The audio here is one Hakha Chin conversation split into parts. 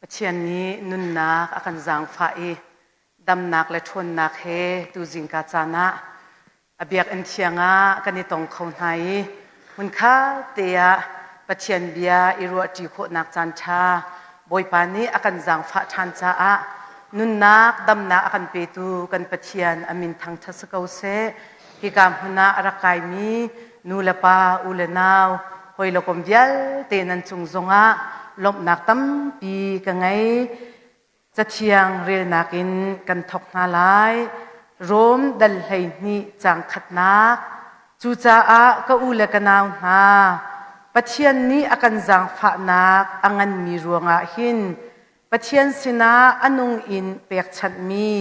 Pathian nih nunnak a kan zaangfah i damnak le ṭhawnnak he tu zingka caan ah a biakinn thiang ah kan i tong kho hna i hmunkhat te ah Pathian bia i ruahṭi khawhnak caan ṭha Bawipa nih a kan zaangfah ṭhan caah nunnak damnak a kan petu kan Pathian a min thangṭhat si ko seh. Hika hmun ah a rak kaimi nu le pa, u le nau, hawi le kom vialte nan cung zongah lawmhnak tampi ka ngei. Cathiang relnak in kan thawk hna lai. Rom dal 12 caang khatnak. Cucaah ka u le ka nau hna, Pathian nih a kan zaangfahnak a nganmi ruangah hin Pathian sinah a nung in pekchanhmi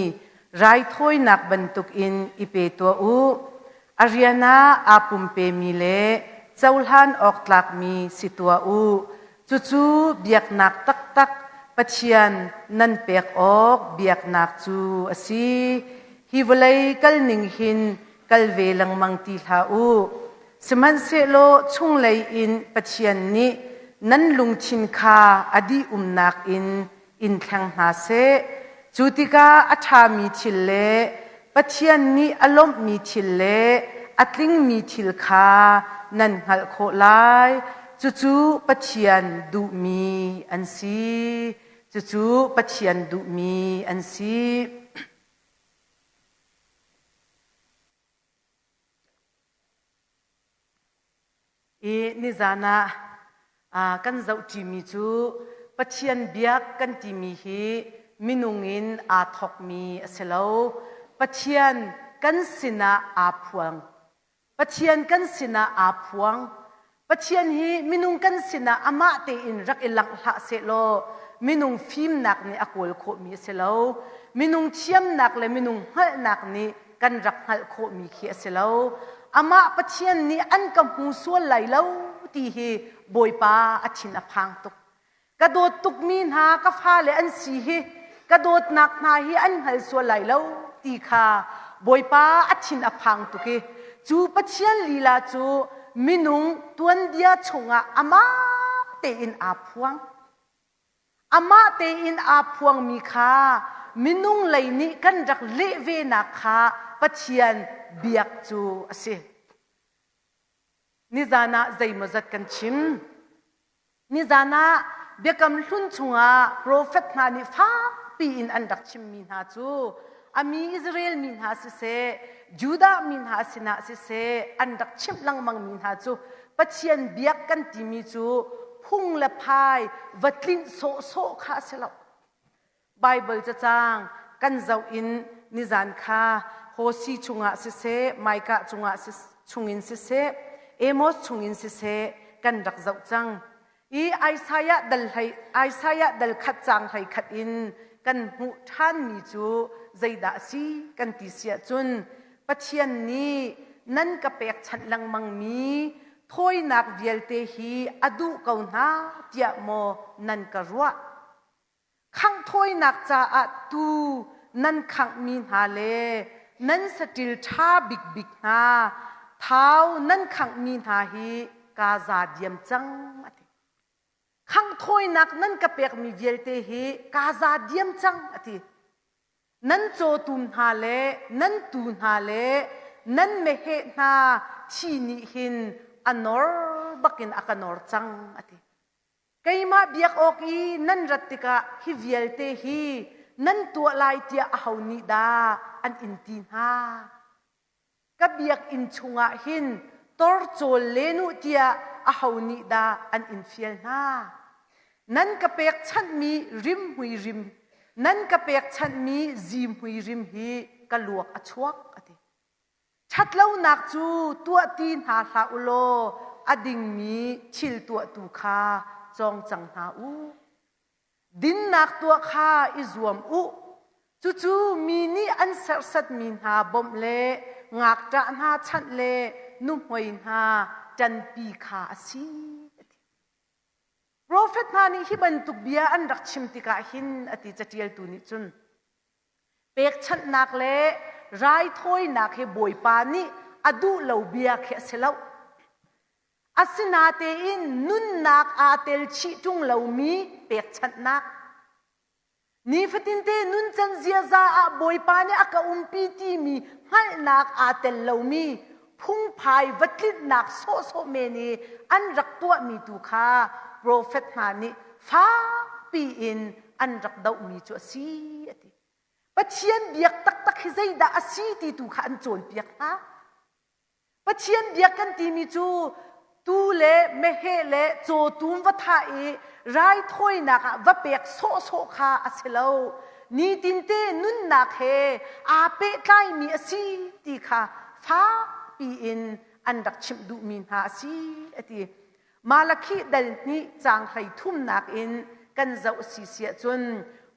raithawinak bantukin i pe tuah u. A rian ah aa pumpemi le cohlan awk tlakmi si tuah u. Cucu biaknak taktak Pathian nan pek awk biaknak cu a si. Hi vawlei kalning hin kal ve lengmang ti hlah u. Sihmanhsehlaw chunglei in Pathian nih nan lungthin kha a dih umnak in in thleng hna seh. Cu tikah a ṭhami thil le Pathian nih a lawmhmi thil le a tlingmi thil kha nan hngalh khawh lai. Cucu Pathian duhmi an si. Cucu Pathian duhmi an si. I nizan ah kan zohṭimi cu Pathian biak kan timi hi minung in aa thawkmi a si lo. Pathian kan sinah aa phuang. Pathian kan sinah aa phuang. Pathian hi minung kan sinah amah tein rak i langh hlah sehlaw minung fimnak nih a kawl khawhmi a si lo. Minung thiamnak le minung hngalhnak nih kan rak hngalh khawhmi khi a si lo. Amah Pathian nih an ka hmu sual lai lo ti hi Bawipa a thin a phang tuk. Ka dawt tukmi hna ka fale an si hi ka dawtnak hna hi an hngal sual lai lo ti kha Bawipa a thin a phang tuk i cu Pathian lila cu minung tuanbia chungah amah tein aa phuang. Amah tein aa phuangmi kha minung lei nih kan rak leh venak kha Pathian biak cu a si. Nizan ah zeimawzat kan chim. Nizan ah Biakam Hlun chungah profet hna nih fakpi in an rak chimmi hna cu a mi Israel mi hna siseh, Judah mi hna sinah siseh an rak chimh lengmangmi hna cu Pathian biak kan timi cu phung le phai va tlinh sawhsawh kha a si lo. Baibal cacang kan zoh in nizan kha Hosi chungah siseh, Micah chungah chungin siseh, Amos chungin siseh kan rak zoh cang. I Isaiah dal hlei Isaiah dal khat cang hlei khat in kan hmuh ṭhanmi cu zeidah a si kan ti si ahcun Pathian nih nan ka pekchanh lengmangmi thawinak vialte hi a duh ko hna tiah maw nan ka ruah? Khangh thawinak caah tuu nan khanghmi hna le nan saṭil ṭha bikbik hna thau nan khanghmi hna hi kaa za diam cang a ti. Khangh thawinak nan ka pekmi vialte hi kaa za diam cang a ti. Nan cawtum hna le nan tuu hna le nan meheh hna thi nih hin a nor bakin a ka nor cang a ti. Keimah biak awk i nan rat tikah hi vialte hi nan tuah lai tiah aho nih dah an in ti hna? Ka biakinn chungah hin torcawl len u tiah aho nih dah an in fial hna? Nan ka pekchanhmi rimhmui rim, nan ka pekchanhmi zihmui rim hi ka luak a chuak, a ti. Ṭhatlonak cu tuah ti hna hlah u law a dingmi thil tuahtu kha cawng cang hna u. Dinnak tuah kha i zuam u. Cucu mi nih an serhsatmi hna bawmh le ngakṭah hna chanh le nuhmei hna ṭanpi kha a si. Profet hna nih hi bantuk bia an rak chim tikah hin a ti caṭialtu nih cun Pekchanhnak le raithawinak hi Bawipa nih a duh lo bia khi a si lo. Asinatein nunnak aa tel chih ṭung lomi pekchanhnak. Nifatinte nuncan ziaza ah Bawipa nih a ka umpi timi hngalhnak aa tel lomi phungphai va tlinhnak sawhsawh men i an rak tuahmi tu kha profet hna nih fakpi in an rak dohmi cu a si a ti. Pathian biak taktak hi zeidah a si ti tu kha an cawnpiak hna. Pathian biak kan timi cu tuu le meheh le cawtum va thah i raithawinak ah va pek sawhsawh kha a si lo. Nitinte nunnak he aa pehtlaimi a si ti kha fakpi in an rak chimh duhmi hna a si a ti. Malakhi dal hnih caang 33nak in kan zoh si si ahcun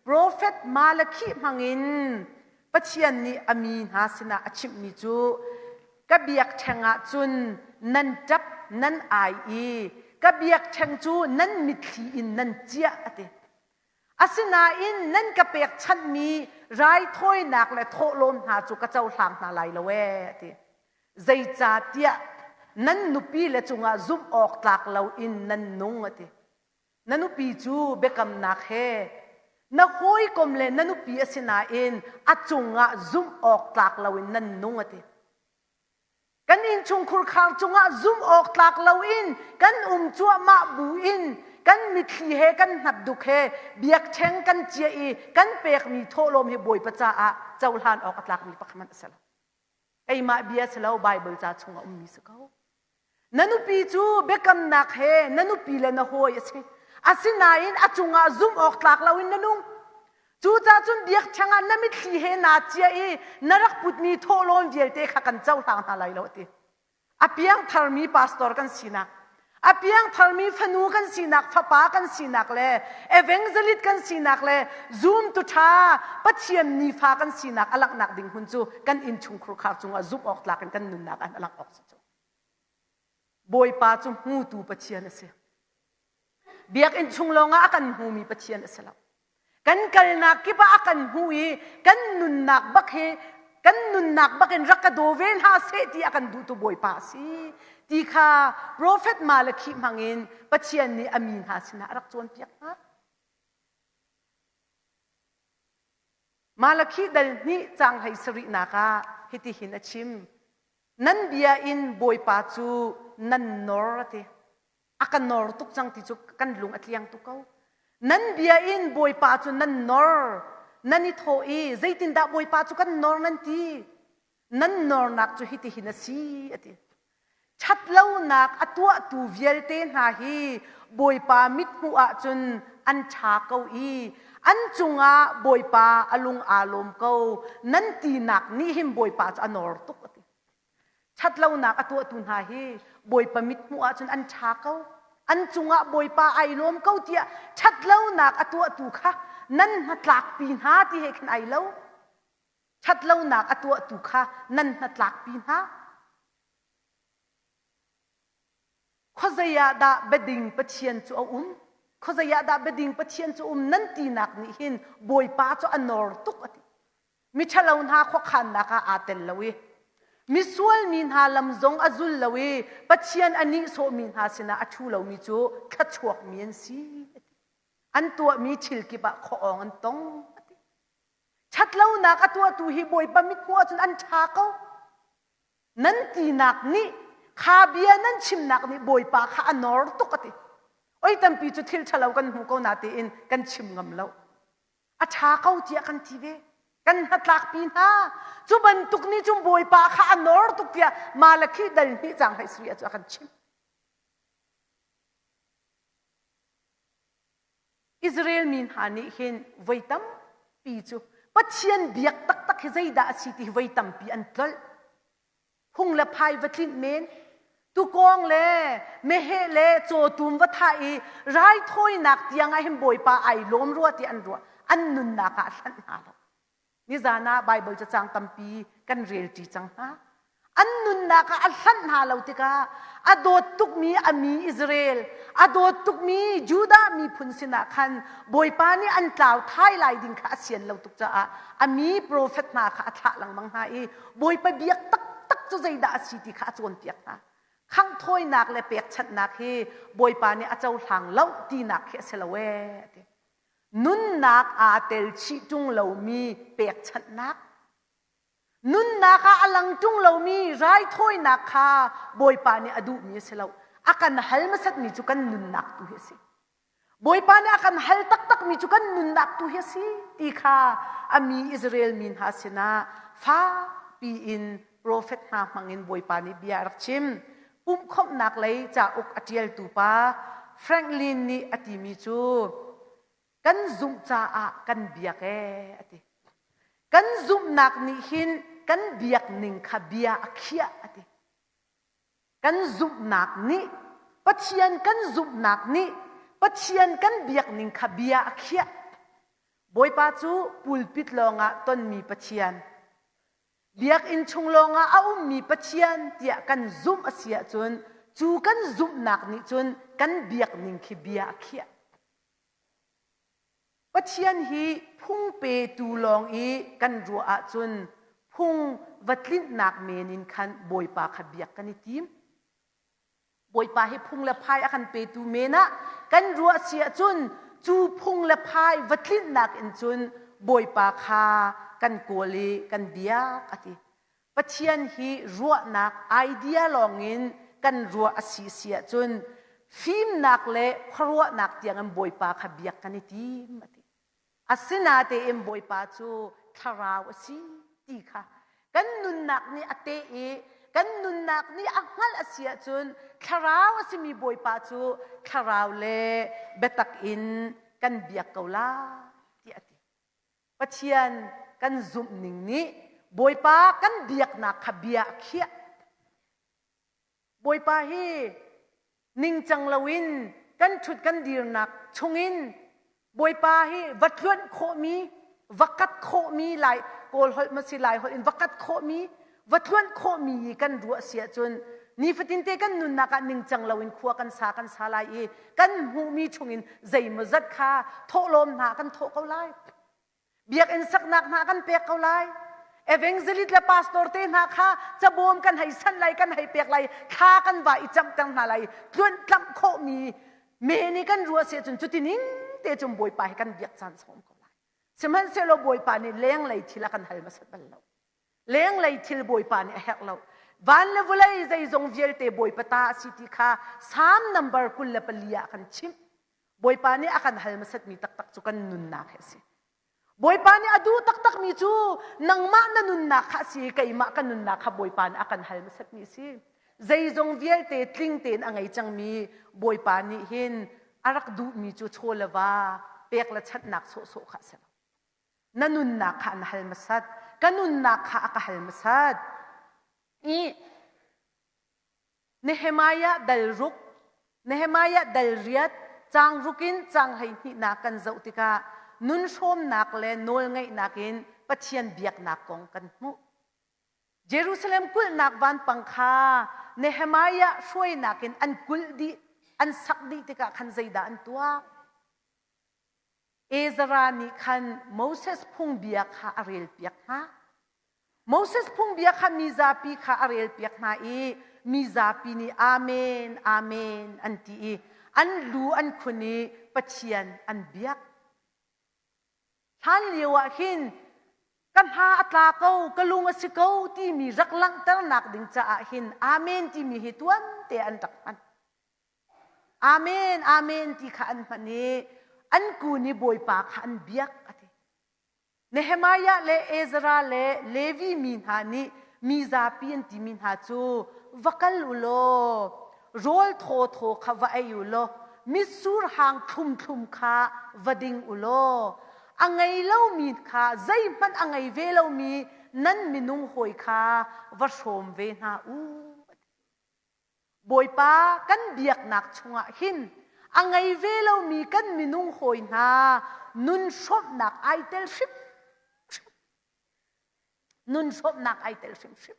profet Malakhi hmangin Pathian nih a mi hna sinah a chimhmi cu ka biakṭheng ah cun nan ṭap nan ai i ka biakṭheng cu nan mitthli in nan ciah a ti. Asinain nan ka pekchanhmi raithawinak le thawhlawm hna cu ka cohlang hna lai lo ee a ti. Zeicahtiah nan nupi le cungah zumh awk tlak loin nan nung a ti. Na nupi cu biakamnak he na hawikom le na nupi a si nain a cungah zumh awk tlak loin nan nung a ti. Kan innchungkhur khar cungah zumh awk tlak loin kan um cuahmah bu in kan mitthli he kan hnapduk he biakṭheng kan ciah i kan pekmi thawhlawm hi Bawipa caah cohlan awk a tlakmi pakhat hmanh a si lo. Keimah bia si lo Baibal ca chung a ummi si ko. Na nupi cu biakamnak he na nupi le na hawi a si. Asinain a cungah zumh awk tlak loin na nung. Cucaah cun biakṭheng ah na mitthli he naa cia i na rak putmi thawhlawm vialte kha kan cohlang hna lai lo a ti. A piangtharmi pastor kan sinak, a piangtharmi fanu kan sinak, fapa kan sinak le evangelist kan sinak le zumtu ṭha Pathian nifa kan sinak a langhnak ding hmun cu kan innchungkhur khar cungah zumh awk tlak in kan nunnak ah a langh awk si cu. Bawipa cu hmutu Pathian a si. Biakinn chung lawngah a kan hmumi Pathian a si lo. Kan kalnak kip ah a kan hmu i kan nunnak bak hi kan nunnak bak in rak ka daw ve hna seh ti a kan duhtu Bawipa a si ti kha profet Malakhi hmangin Pathian nih a mi hna sinah a rak cawnpiak hna. Malakhi dal hnih caang hlei sarihnak ah hitihin a chim. Nan bia in Bawipa cu nan nor a ti. A ka nor tuk cang ti cu kan lung a tliang tuk ko. Nan bia in Bawipa cu nan nor. Nan i thawh i zeitindah Bawipa cu kan nor nan ti. Nan nornak cu hitihin a si a ti. Ṭhatlonak a tuahtu vialte hna hi Bawipa mithmuh ahcun an ṭha ko i an cungah Bawipa a lung aa lawm ko nan tinak nih hin Bawipa cu a nor tuk a ti. Ṭhatlonak a tuahtu hna hi Bawipa mithmuh ahcun an ṭha ko. An cungah Bawipa ai lawm ko tiah ṭhatlonak a tuahtu kha nan hnatlakpi hna ti he khin ai lo. Ṭhatlonak a tuahtu kha nan hnatlakpi hna. Khuazei ah dah biading Pathian cu a um? Khuazei ah dah biading Pathian cu um nan tinak nih hin Bawipa cu a nor tuk a ti. Miṭhalo hna khuakhannak ah aa tel lo i misual mi hna lam zong a zul lo i Pathian a nihsawhmi hna sinah a ṭhu lomi cu thluachuakmi an si. An tuahmi thil kip ah khuaawng an tong. A ti. Ṭhatlonak a tuahtu hi Bawipa mithmuh ahcun an ṭha ko. Nan tinak nih kha bia nan chimnak nih Bawipa kha a nor tuk a ti. Oi tampi cu thil ṭhalo kan hmu ko na tiin kan chim ngam lo. A ṭha ko tiah kan ti ve. Kan hnatlakpi hna. Cu bantuk nih cun Bawipa kha a nor tuk tiah Malakhi dal hnih caang hlei sarih ah cu a kan chimh. Israel mi hna nih hin voi tampi cu Pathian biak taktak hi zeidah a si ti hi voi tampi an tlolh. Phung le phai va tlinh men, tukawng le meheh le cawtum va thah i raithawinak tiang ah hin Bawipa ai lawm rua ti an ruah. An nunnak ah a hlanh hna lo. Nizan ah Baibal cacang tampi kan relṭi cang hna. An nunnak ah a hlanh hna lo tikah a dawt tukmi a mi Israel, a dawt tukmi Judah miphun sinah khan Bawipa nih an tlau thai lai ding kha a sian lo tuk caah a mi profet hna kha a thlah lengmang hna i Bawipa biak taktak cu zeidah a si ti kha a cawnpiak hna. Khanghthawinak le pekchanhnak hi Bawipa nih a cohlang lo tinak khi a si lo ee a ti. Nunnak aa tel chih ṭung lomi pekchanhnak, nunnak ah a lang ṭung lomi raithawinak kha Bawipa nih a duhmi a si lo. A kan hal hmasatmi cu kan nunnak tu hi a si. Bawipa nih a kan hal taktakmi cu kan nunnak tu hi a si ti kha a mi Israel mi hna sinah fakpi in profet hna hmangin Bawipa nih bia a rak chim. Pumhkhawmhnak lei cauk a ṭialtu pa Franklin nih a timi cu kan zumh caah kan biak ee a ti. Kan zumhnak nih hin kan biak ning kha bia a khiah a ti. Kan zumhnak nih Pathian kan zumhnak nih Pathian kan biak ning kha bia a khiah. Bawipa cu pulpit lawngah tonmi Pathian, biakinn chung lawngah a ummi Pathian tiah kan zumh a si ahcun cu kan zumhnak nih cun kan biak ning khi bia a khiah. Pathian hi phung petu lawng i kan ruah ahcun phung va tlinhnak men in khan Bawipa kha biak kan i tim. Bawipa hi phung le phai a kan petu men ah kan ruah si ahcun cu phung le phai va tlinhnak in cun Bawipa kha kan kawl i kan biak a ti. Pathian hi ruahnak idea lawngin kan ruah a si si ahcun fimnak le khuaruahnak tiangin Bawipa kha biak kan i tim a ti. Asinatein Bawipa cu thlarau a si ti kha kan nunnak nih a teh i kan nunnak nih a hngalh a si ahcun thlarau a simi Bawipa cu thlarau le biatak in kan biak ko lai tiah a ti. Pathian kan zumhning nih Bawipa kan biaknak kha bia a khiah. Bawipa hi ningcang loin kan ṭhut kan dirnak chungin Bawipa hi va tluanh khawhmi, va kat khawhmi lai Kawl holh ma si Lai holh in va kat khawhmi, va tluanh khawhmi i kan ruah si ahcun nifatinte kan nunnak ah ningcang loin khua kan sa kan sa lai i kan hmuhmi chungin zeimawzat kha thawhlawm hna kan thawh ko lai. Biakinn saknak hna kan pek ko lai. Evangelist le pastor te hna kha cabawm kan hei sanh lai kan hei pek lai thla kan va i camhter hna lai tluanh tlamh khawhmi men i kan ruah si ahcun cuti ning te cun Bawipa hi kan biak caan sawm ko lai. Sihmanhsehlaw Bawipa nih lenglei thil a kan hal hmasat bal lo. Lenglei thil Bawipa nih a herh lo. Van le vawlei zeizong vialte Bawipa ta a si ti kha Salm number 24 ah kan chimh. Bawipa nih a kan hal hmasatmi taktak cu kan nunnak hi a si. Bawipa nih a duh taktakmi cu nangmah na nunnak kha a si i keimah ka nunnak kha Bawipa nih a kan hal hmasatmi a si. Zeizong vialte tling tein a ngei cangmi Bawipa nih hin a rak duhmi cu chaw le va pek le chanhnak sawhsawh kha a si lo. Na nunnak kha an hal hmasat. Ka nunnak kha a ka hal hmasat. I Nehemiah dal ruk, Nehemiah dal riat, caang ruk in caang 12nak kan zoh tikah nun hrawmnak le nawlngaihnak in Pathian biaknak kong kan hmuh. Jerusalem kulhnak vanpang kha Nehemiah hruainak in an kulh dih, an sak dih tikah khan zeidah an tuah? Ezra nih khan Moses phungbia kha a relpiak hna. Moses phungbia kha mizapi kha a relpiak hna i mizapi nih Amen, Amen an ti i an lu an khun i Pathian an biak. Hlan lio ah hin ka hna a tla ko, ka lung a si ko timi rak langhternak ding caah hin Amen timi hi tuante an rak hman. Amen, Amen ti kha an hman i an kun i Bawipa kha an biak a ti. Nehemiah le Ezra le Levi mi hna nih mi zapi an timi hna cu va kal u law rawl thawthaw kha va ei u law mitsur hang thlumthlum kha va ding u law a ngei lomi kha zeihmanh a ngei ve lomi nan minung hawi kha va hrawm ve hna u. Bawipa kan biaknak chungah hin a ngei ve lomi kan minung hawi hna nun hrawmhnak ai tel hrimhrim. Nun hrawmhnak ai tel hrimhrim.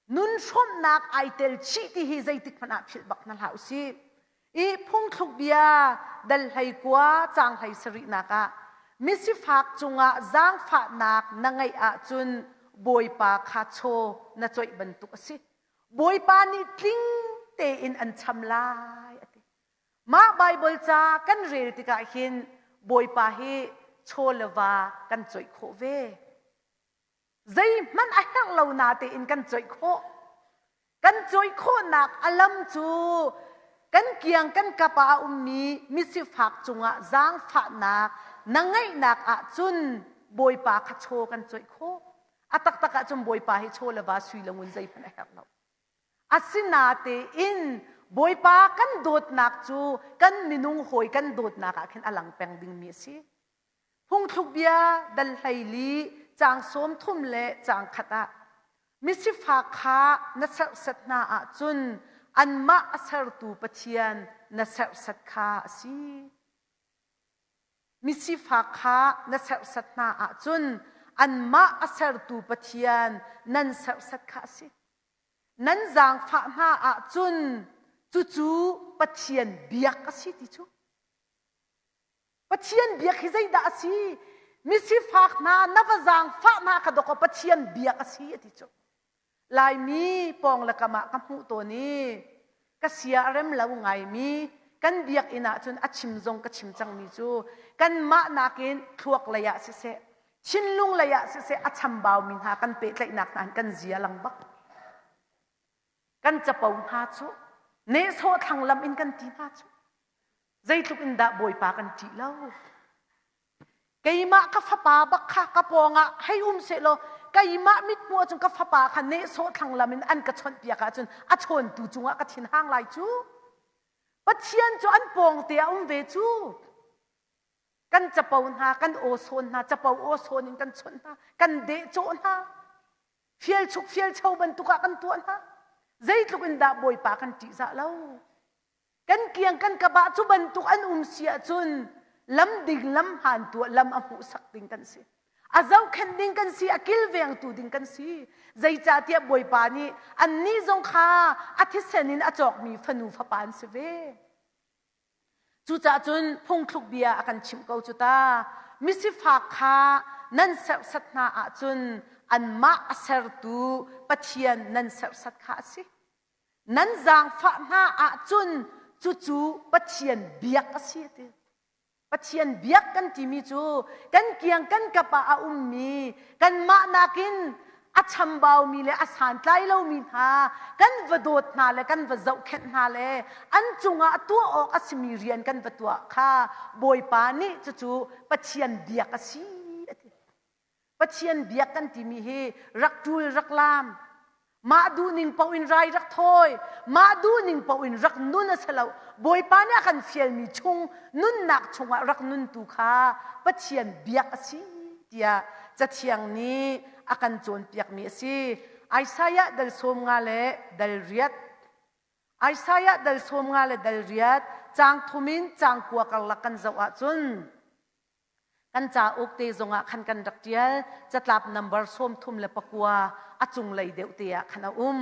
Nun hrawmhnak ai tel chih ti hi zeitik hmanh ah philh bak hna hlah usih. I phungthluk bia dal 19 caang 17nak ah misifak cungah zaangfahnak na ngeih ahcun Bawipa kha chaw na coih bantuk a si. Bawipa nih tling tein an cham lai a ti. Mah Baibal ca kan rel tikah hin Bawipa hi chaw le va kan coih khawh ve. Zeihmanh a herh lo na tein kan coih khawh. Kan coih khawhnak a lam cu kan kiang kan kap ah a ummi misifak cungah zaangfahnak na ngeihnak ahcun Bawipa kha chaw kan coih khawh. A taktak ahcun Bawipa hi chaw le va sui le ngun zeihmanh a herh lo. Asinatein Bawipa kan dawtnak cu kan minung hawi kan dawtnak ah khin a lang peng dingmi a si. Phungthluk bia dal 14 caang 30 le caang khat ah misifak kha na serhsat hna ahcun anmah a sertu Pathian na serhsat kha a si. Misifak kha na serhsat hna ahcun anmah a sertu Pathian nan serhsat kha a si. Nan zaangfah hna ahcun cucu Pathian biak a si ti cu. Pathian biak hi zeidah a si? Misifak hna na va zaangfah hna kha dawkaw Pathian biak a si a ti cu. Laimi pawng le kam ah ka hmuh tawn i ka sia a rem lo ngaimi kan biakinn ah cun a chim zong ka chim cangmi cu kanmah nakin thluak lei ah siseh thinlung lei ah siseh a chambaumi hna kan pehtlaihnak hna hin kan zia lang bak. Kan capo hna cu nehsawh thlanglam in kan ti hna cu zeitluk in dah Bawipa kan ṭih lo. Keimah ka fapa bak kha ka pawngah hei um sehlaw keimah mithmuh ahcun ka fapa kha nehsawh thlanglam in an ka chawnhpiak ahcun a chawntu cungah ka thin hang lai cu. Pathian cu an pawngte ah um ve cu. Kan capo hna, kan aw sawn hna, capo aw sawn in kan chawnh hna, kan dehcawh hna. Fialchuk fialcho bantuk ah kan tuah hna. Zeitluk in dah Bawipa kan ṭihzah lo. Kan kiang kan kap ah cu bantuk an um si ahcun lam ding lam hmaan tuah lam a hmuhsak ding kan si. A zohkhenh ding kan si, a kilvengtu ding kan si. Zeicahtiah Bawipa nih annih zong kha a thisen in a cawkmi fanu fapa an si ve. Cucaah cun phungthluk bia a kan chimh ko cu ta. Misifak kha nan serhsat hna ahcun anmah a sertu Pathian nan serhsat kha a si. Nan zaangfah hna ahcun cucu Pathian biak a si a ti. Pathian biak kan timi cu kan kiang kan kap ah a ummi kanmah nakin a chambaumi le a santlai lomi hna kan va dawt hna le kan va zohkhenh hna le an cungah tuah awk a simi rian kan va tuah kha Bawipa nih cucu Pathian biak a si a ti. Pathian biak kan timi hi rak ṭul rak laam mah duhning paoh in rai rak thawi mah duhning paoh in rak nun a si lo Bawipa nih a kan fialmi chung nunnak chungah rak nuntu kha Pathian biak a si tiah Cathiang nih a kan cawnpiakmi a si. Isaiah dal 50 le dal riat Isaiah dal 50 le dal riat caang thum in caang kua karlak kan zoh ahcun Kan cauk te zongah khan kan rak ṭial. Catlap nambar 39 a cunglei deuh te ah khan a um.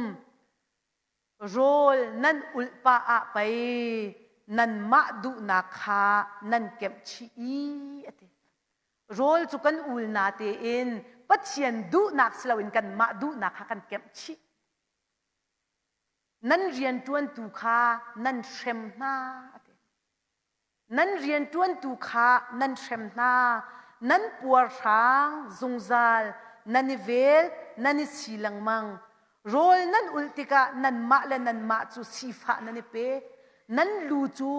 Rawl nan ulh pah ah pei nanmah duhnak kha nan kemh chih i a ti. Rawl cu kan ul na tein Pathian duhnak si loin kanmah duhnak kha kan kemh chih. Nan rianṭuantu kha nan hrem hna a ti. Nan rianṭuantu kha nan hrem hna, nan puarhrang zungzal, nan i vel, nan i si lengmang. Rawl nan ulh tikah nanmah le nanmah cu sifah nan i pe. Nan lu cu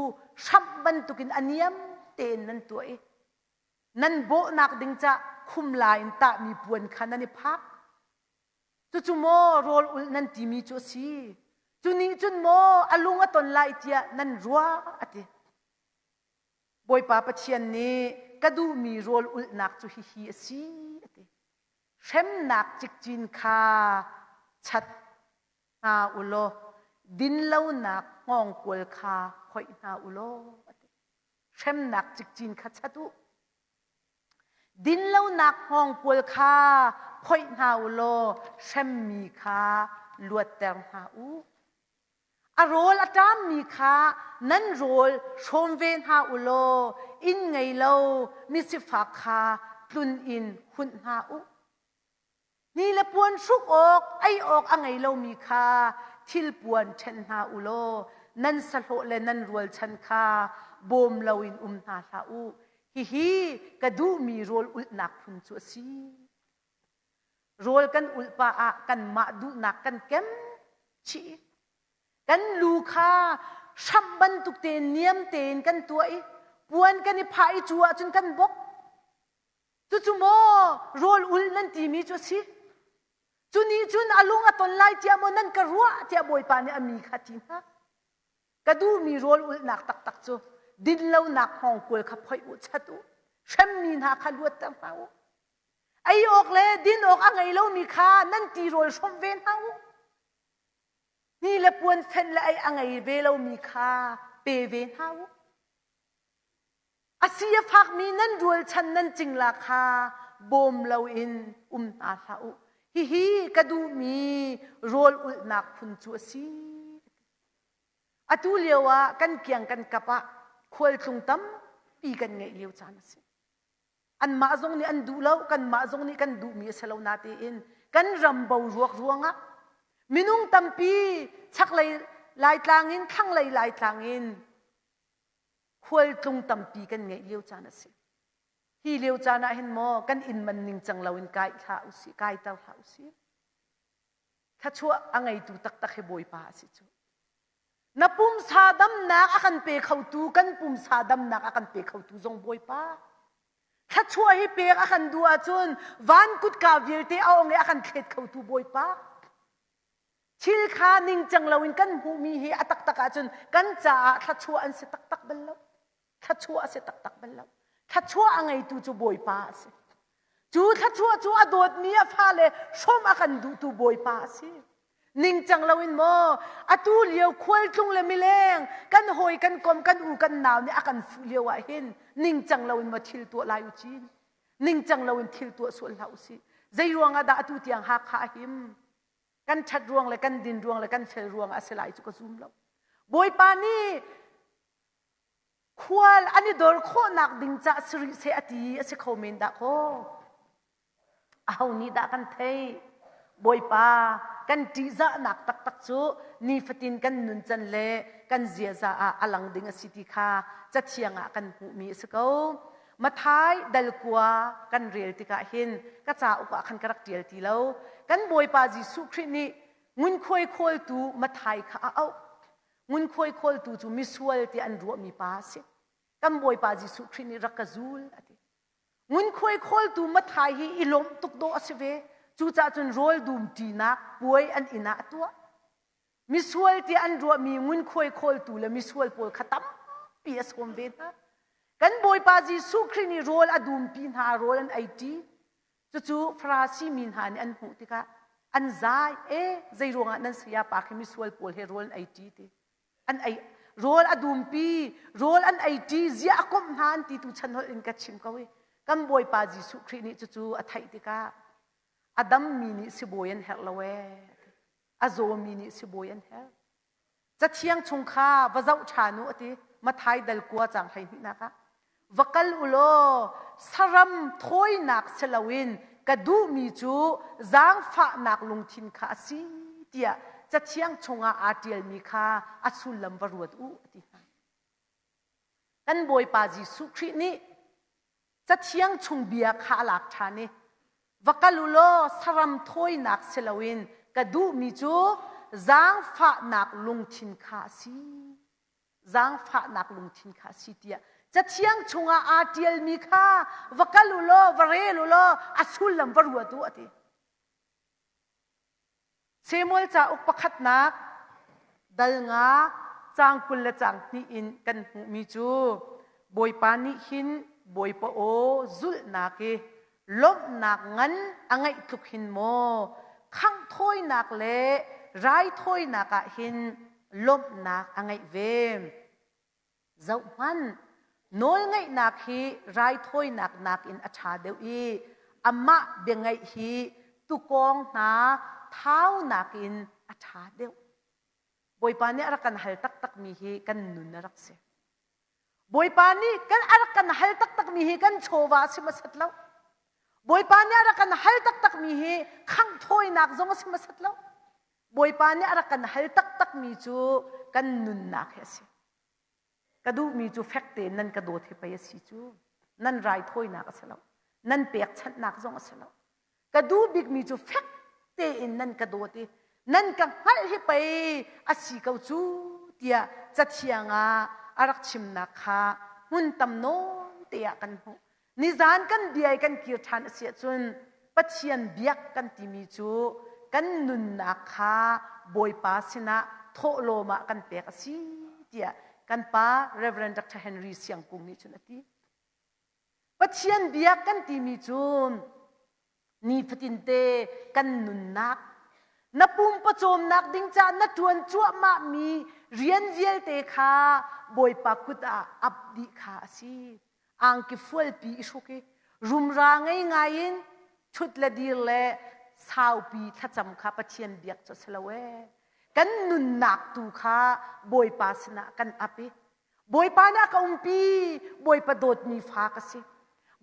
hramh bantukin a niam tein nan tuah i nan bawhnak ding cah khumla in tahmi puan kha nan i phak. Cucu maw rawl ulh nan timi cu a si? Cu nih cun maw a lung a ton lai tiah nan ruah a ti. Bawipa Pathian nih ka duhmi rawl ulhnak cu hihi a si a ti. Hremnak cikcin kha chat hna u law dinlonak hngawngkual kha phoih hna u law a ti. Hremnak cikcin kha chat u. Dinlonak hngawngkual kha phoih hna u law hremmi kha luatter hna u. A rawl a ṭammi kha nan rawl hrawm ve hna u law inn ngei lo misifak kha tlun in hunh hna u. Ni le puan hruk awk, ei awk a ngei lomi kha thilpuan ṭhen hna u law. Nan sahlawh le nan rualchan kha bawm loin um hna hlah u. Hihi ka duhmi rawl ulhnak phun cu a si. Rawl kan ulh pah ah kanmah duhnak kan kem chih. Kan lu kha hramh bantuk tein niam tein kan tuah i puan kan i phah i cu ahcun kan bok. Cucu maw rawl ul nan timi cu a si? Cu nih cun a lung a ton lai tiah maw nan ka ruah tiah Bawipa nih a mi kha ti hna. Ka duhmi rawl ulhnak taktak cu dinlonak hngawngkual kha phoih u, chat u, hremmi hna kha luatter hna u. Ei awk le din awk a ngei lomi kha nan tirawl hrawmh ve hna u. Hni le puan fenh le ei a ngei ve lomi kha pe ve hna u. A si a fakmi nan rualchan nan cingla kha bawm loin um hna hlah u. Hihi ka duhmi rawl ulhnak phun cu a si. Atu lio ah kan kiang kan kap ah khualtlung tampi kan ngeih lio caan a si. Anmah zong nih an duh lo, kanmah zong nih kan duhmi a si lo natein kan ram boruak ruangah minung tampi chaklei Laitlang in thlanglei Laitlang in khualtlung tampi kan ngeih lio caan a si. Hi lio caan ah hin maw kan inn man ningcang loin kai hlah usih, kaiter hlah usih. Thluachuah a ngeitu taktak hi Bawipa a si cu. Na pumsa damnak a kan pe khotu, kan pumsa damnak a kan pe khotu zong Bawipa. Thluachuah hi pek a kan duh ahcun van kutka vialte a ong i a kan thlet khotu Bawipa. Thil kha ningcang loin kan hmuhmi hi a taktak ahcun kan caah thluachuah an si taktak bal lo. Thluachuah a si taktak bal lo. Thluachuah a ngeitu cu Bawipa a si. Cu thluachuah cu a dawtmi a fale hrawm a kan duhtu Bawipa a si. Ningcang loin maw atu lio khualtlung le mileng kan hawi kan kom kan u kan nau nih a kan fuh lio ah hin ningcang loin maw thil tuah lai u cin. Ningcang loin thil tuah sual hlah usih. Zei ruangah dah atu tiang Hakha a him? Kan ṭhat ruang le kan din ruang le kan fel ruang ah a si lai cu ka zum lo. Bawipa nih khual an i dor khawhnak ding cah si rih seh a ti a si kho men dah kaw. Aho nih dah kan theih? Bawipa kan ṭihzahnak taktak cu nifatin kan nuncan le kan ziaza ah a lang ding a si ti kha Cathiang ah kan hmuhmi a si ko. Mathai dal kua kan rel tikah hin ka cauk ah khan ka rak ṭial ti lo. Kan Bawipa Jesuh Khrih nih ngunkhuai khawltu Mathai kha a auh. Ngunkhuai khawltu cu misual ti an ruahmi pa a si. Kan Bawipa Jesuh Khrih nih rak ka zul a ti. Ngunkhuai khawltu Mathai hi i lawmh tuk dawh a si ve. Cucaah cun rawl dum ṭinak puai an inn ah a tuah. Misual tiah an ruahmi ngunkhuai khawltu le misual pawl kha tampi a sawm ve hna. Kan Bawipa Jesuh Khrih nih rawl a dumpi hna, rawl an ei ṭi. Cucu Farasi mi hna nih an hmuh tikah an zai, e zei ruangah nan sayapa khi misual pawl he rawl an ei ṭi ti. An ei rawl a dumpi, rawl an ei ṭi, ziah a komh hna an ti tu chan holh in ka chim ko i kan Bawipa Jesuh Khrih nih cucu a theih tikah a dammi nih sibawi an herh lo ee. A zawmi nih sibawi an herh. Cathiang chung kha va zoh ṭhan u a ti. Mathai dal kua caang 12nak ah. Va kal u law saram thawinak si loin ka duhmi cu zaangfahnak lungthin kha a si tiah cathiang chungah aa ṭialmi kha a sullam va ruat u a ti hna. Kan Bawipa Jesuh Khrih nih Cathiang chung bia kha a lak ṭhan i va kal u law saram thawinak si loin ka duhmi cu zaangfahnak lungthin kha a si. Zaangfahnak lungthin kha a si tiah Cathiang chungah aa ṭialmi kha va kal u law va rel u law a sullam va ruat u a ti. Samuel cauk pakhatnak dal nga caang 20 le caang hnih in kan hmuhmi cu Bawipa nih hin Bawipa aw zulhnak i lawmhnak ngan a ngeih tluk hin maw khangh thawinak le raithawinak ah hin lawmhnak a ngeih ve. Zohhmanh, nawlngaihnak hi raithawinak nakin a ṭha deuh i amah biangaih hi tukawng hna thau nakin a ṭha deuh. Bawipa nih a rak kan hal taktakmi hi kan nun a rak si. Bawipa nih kan a rak kan hal taktakmi hi kan chawva a si hmasat lo. Bawipa nih a rak kan hal taktakmi hi khangh thawinak zong a si hmasat lo. Bawipa nih a rak kan hal taktakmi cu. kan nunnak hi a si. Ka duhmi cu fek tein nan ka dawt hi pei a si cu. Nan raithawinak a si lo. Nan pekchanhnak zong a si lo. Ka duh bikmi cu fek tein nan ka dawt i nan ka hngalh hi pei a si ko cu tiah Cathiang ah a rak chimnak kha hmun tam nawn te ah kan hmuh. Nizan kan bia i kan kir ṭhan a si ahcun Pathian biak kan timi cu kan nunnak kha Bawipa sinah thawhlawm ah kan pek a si tiah kan pa Reverend Dr. Henry Siangkung nih cun a ti. Pathian biak kan timi cu nifatinte kan nunnak na pum pawcawmnak ding caah na ṭuan cuahmahmi rian vialte kha Bawipa kut ah ap dih kha a si. Angki fualpi i hruk i rumra ngei ngai in ṭhut le dir le saupi thlacam kha Pathian biak cu a si lo ee. Kan nunnak tu kha Bawipa sinah kan ap i Bawipa nih a ka umpi, Bawipa dawtmi fa ka si.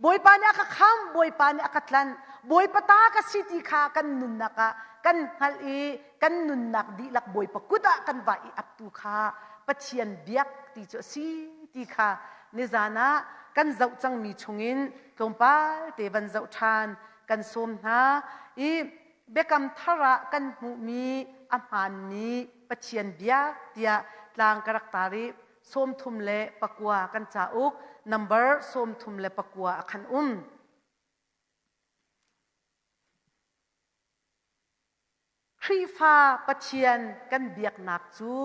Bawipa nih a ka khamh, Bawipa nih a ka tlanh, Bawipa ta ka si ti kha kan nunnak ah kan hngalh i kan nunnak dihlak Bawipa kut ah kan va i aptu kha Pathian biak ti cu a si ti kha nizan ah kan zoh cangmi chungin tlawmpal te van zoh ṭhan kan sawm hna i Biakam thar ah kan hmuhmi a hmaanmi Pathian biak tiah tlang ka rak tar i 39 kan cauk number 39 a khan um. Khrihfa Pathian kan biaknak cu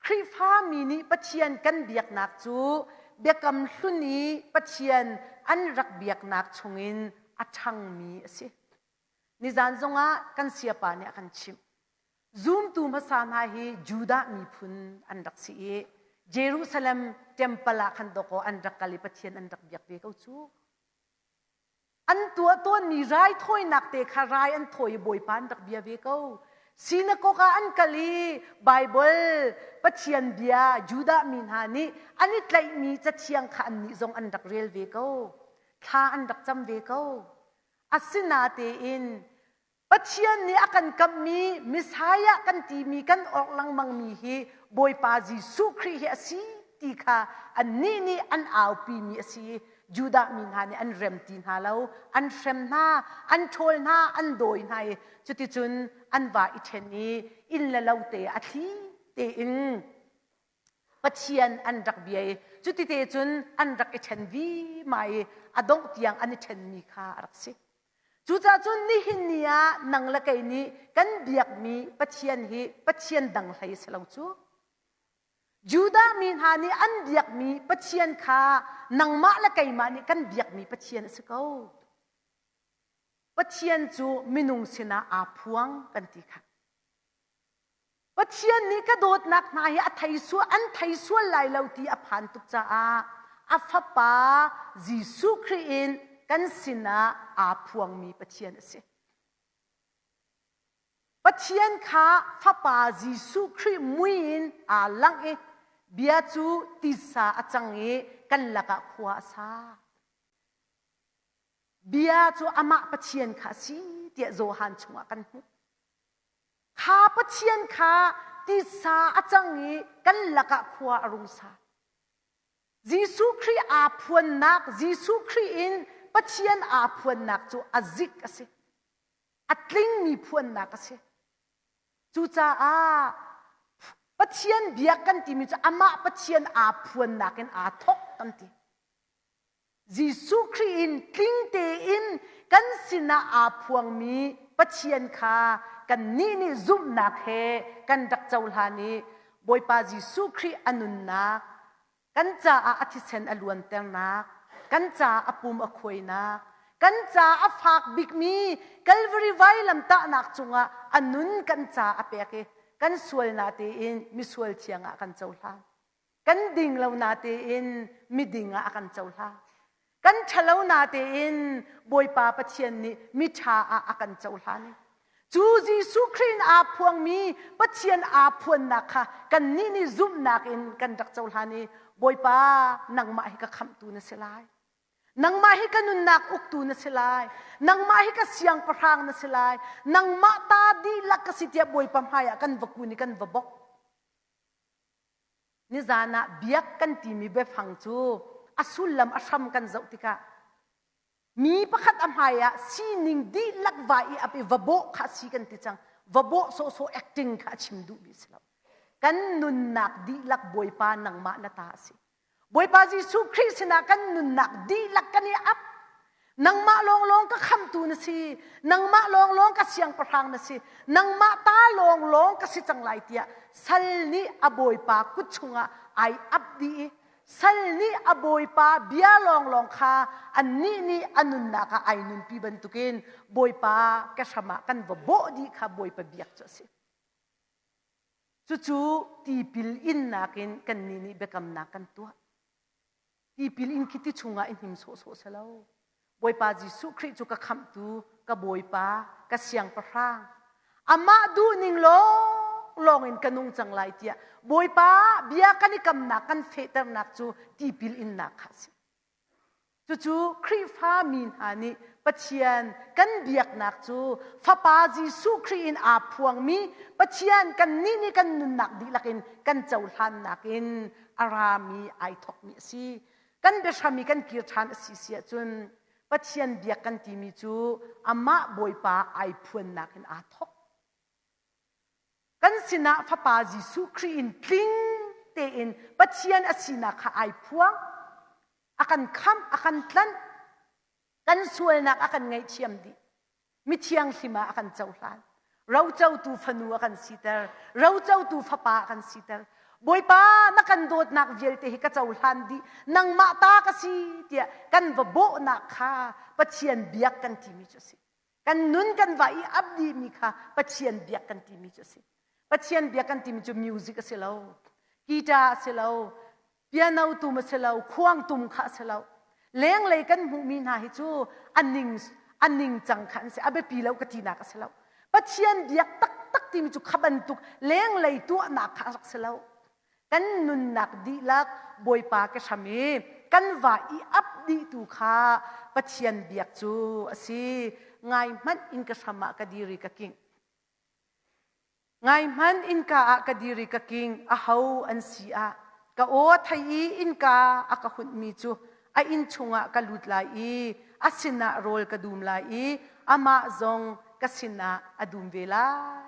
Khrihfa mi nih Pathian kan biaknak cu Biakam Hlun i Pathian an rak biaknak chungin a ṭhangmi a si. Nizan zongah kan siapa nih a kan chimh. Zumtu hmasa hna hi Judah miphun an rak si i Jerusalem temple ah khan dawkaw an rak kal i Pathian an rak biak ve ko cu. An tuah tawnmi raithawinak te kha rai an thawi i Bawipa an rak bia ve ko. Sinakok ah an kal i Baibal Pathian bia Judah mi hna nih an i tlaihmi cathiang kha annih zong an rak rel ve ko. Thla an rak cam ve ko. Asinatein Pathian nih a kan kamhmi Messiah kan timi kan orh lengmangmi hi Bawipa Jesuh Khrih hi a si ti kha annih nih an aupimi a si. Judah mi hna nih an rem ti hna lo, an hrem hna, an ṭhawl hna, an dawi hna i cuticun an va i ṭhen i inn le lo te a thli tein Pathian an rak bia i cutite cun an rak i ṭhen vima i a dongh tiang an i ṭhenmi kha a rak si. Cucaah cun nihin ni ah nang le kei nih kan biakmi Pathian hi Pathian dang hlei si lo cu. Judah mi hna nih an biakmi Pathian kha nangmah le keimah nih kan biakmi Pathian a si ko. Pathian cu minung sinah aa phuang kan ti kha. Pathian nih ka dawtnak hna hi a thei sual an thei sual lai lo ti a phan tuk caah a fapa Jesuh Khrih in kan sinah aa phuangmi Pathian a si. Pathian kha fapa Jesuh Khrih mui in aa langh i bia cu tisa a cang i kan lakah khua a sa. Bia cu amah Pathian kha a si tiah Johan chungah kan hmuh. Kha Pathian kha tisa a cang i kan lakah khua a rung sa. Jesuh Khrih aa phuannak, Jesuh Khrih in Pathian aa phuannak cu a zik a si. A tlingmi phuannak a si. Cucaah Pathian biak kan timi cu amah Pathian aa phuannak in aa thawk kan ti. Jesuh Khrih in tling tein kan sinah aa phuangmi Pathian kha kannih nih zumhnak he kan rak cohlan i Bawipa Jesuh Khrih a nunnak, kan caah a thisen a luanternak, kan caah a pum a khuainak, kan caah a fak bikmi Calvary vailamtahnak cungah a nun kan caah a pek i kan sualnak tein misual thiang ah kan cohlan. Kan ding lo na tein miding ah a kan cohlang. Kan ṭhalo na tein Bawipa Pathian nih miṭha ah a kan cohlan. Cu Jesuh Khrih in aa phuangmi Pathian aa phuannak kha kannih nih zumhnak in kan rak cohlan i Bawipa nangmah hi ka khamhtu na si lai. Nangmah hi ka nunnak uktu na si lai. Nangmah hi ka siangpahrang na si lai. Nangmah ta dihlak ka si tiah Bawipa hmaiah kan va kun i kan va bok. Nizan ah biak kan timi biafang cu a sullam a hram kan zoh tikah mi pakhat a hmai ah sining dihlak va i ap i va bawh kha si kan ti cang. Va bawh sawhsawh acting kha a chim duhmi si lo. Kan nunnak dihlak Bawipa nangmah na ta a si. Bawipa Jesuh Khrih sinah kan nunnak dihlak kan i ap. Nangmah lawnglawng ka khamtu na si. Nangmah lawnglawng ka siangpahrang na si. Nangmah ta lawnglawng ka si cang lai tiah sal nih a bawipa kut chungah ai ap dih i sal nih a bawipa bia lawnglawng kha annih nih a nunnak ah ai nunpi bantukin bawipa ka hram ah kan va bawh dih kha bawipa biak cu a si. Cucu tipil innak in kannih nih biakamnak kan tuah. Tipil in khi ti chungah i hnim sawhsawh si lo. Bawipa Jesuh Khrih cu ka khamhtu, ka Bawipa, ka siangpahrang. Amah duhning lawnglawng in ka nung cang lai tiah Bawipa bia kan i kamnak kan fehternak cu tipil innak kha a si. Cucu Khrihfa mi hna nih Pathian kan biaknak cu Fapa Jesuh Khrih in aa phuangmi Pathian kannih nih kan nunnak dihlak in kan cohlannak in a rami ai thawkmi a si. Kan biahram i kan kir ṭhan a si si ahcun Pathian biak kan timi cu amah Bawipa ai phuannak in aa thawk. Kan sinah Fapa Jesuh Khrih in tling tein Pathian a sinak kha ai phuang. A kan khamh, a kan tlanh. Kan sualnak a kan ngaihthiam dih. Mithianghlim ah a kan cohlan. Rocotu fanu a kan siter. Rocotu fapa a kan siter. Bawipa na kan dawtnak vialte hi ka cohlan dih. Nangmah ta ka si tiah kan va bawhnak kha Pathian biak kan timi cu a si. Kan nun kan va i ap dihmi kha Pathian biak kan timi cu a si. Pathian biak kan timi cu music a si lo, guitar a si lo, piano tum a si lo, khuang tum kha a si lo. Lenglei kan hmuhmi hna hi cu a ning a ningcang kha an si. A biapi lo ka tinak a si lo. Pathian biak taktak timi cu kha bantuk lenglei tuahnak kha a rak si lo. Kan nunnak dihlak Bawipa ka hram i kan va i ap dihtu kha Pathian biak cu a si. Ngai hmanh in ka hram ah ka dir i ka king. Ngai hmanh innka ah ka dir i ka king. Aho an si ah ka aw a thei i innka a ka hunhmi cu a inn chungah ka lut lai i a sinah rawl ka dum lai i amah zong ka sinah a dum ve lai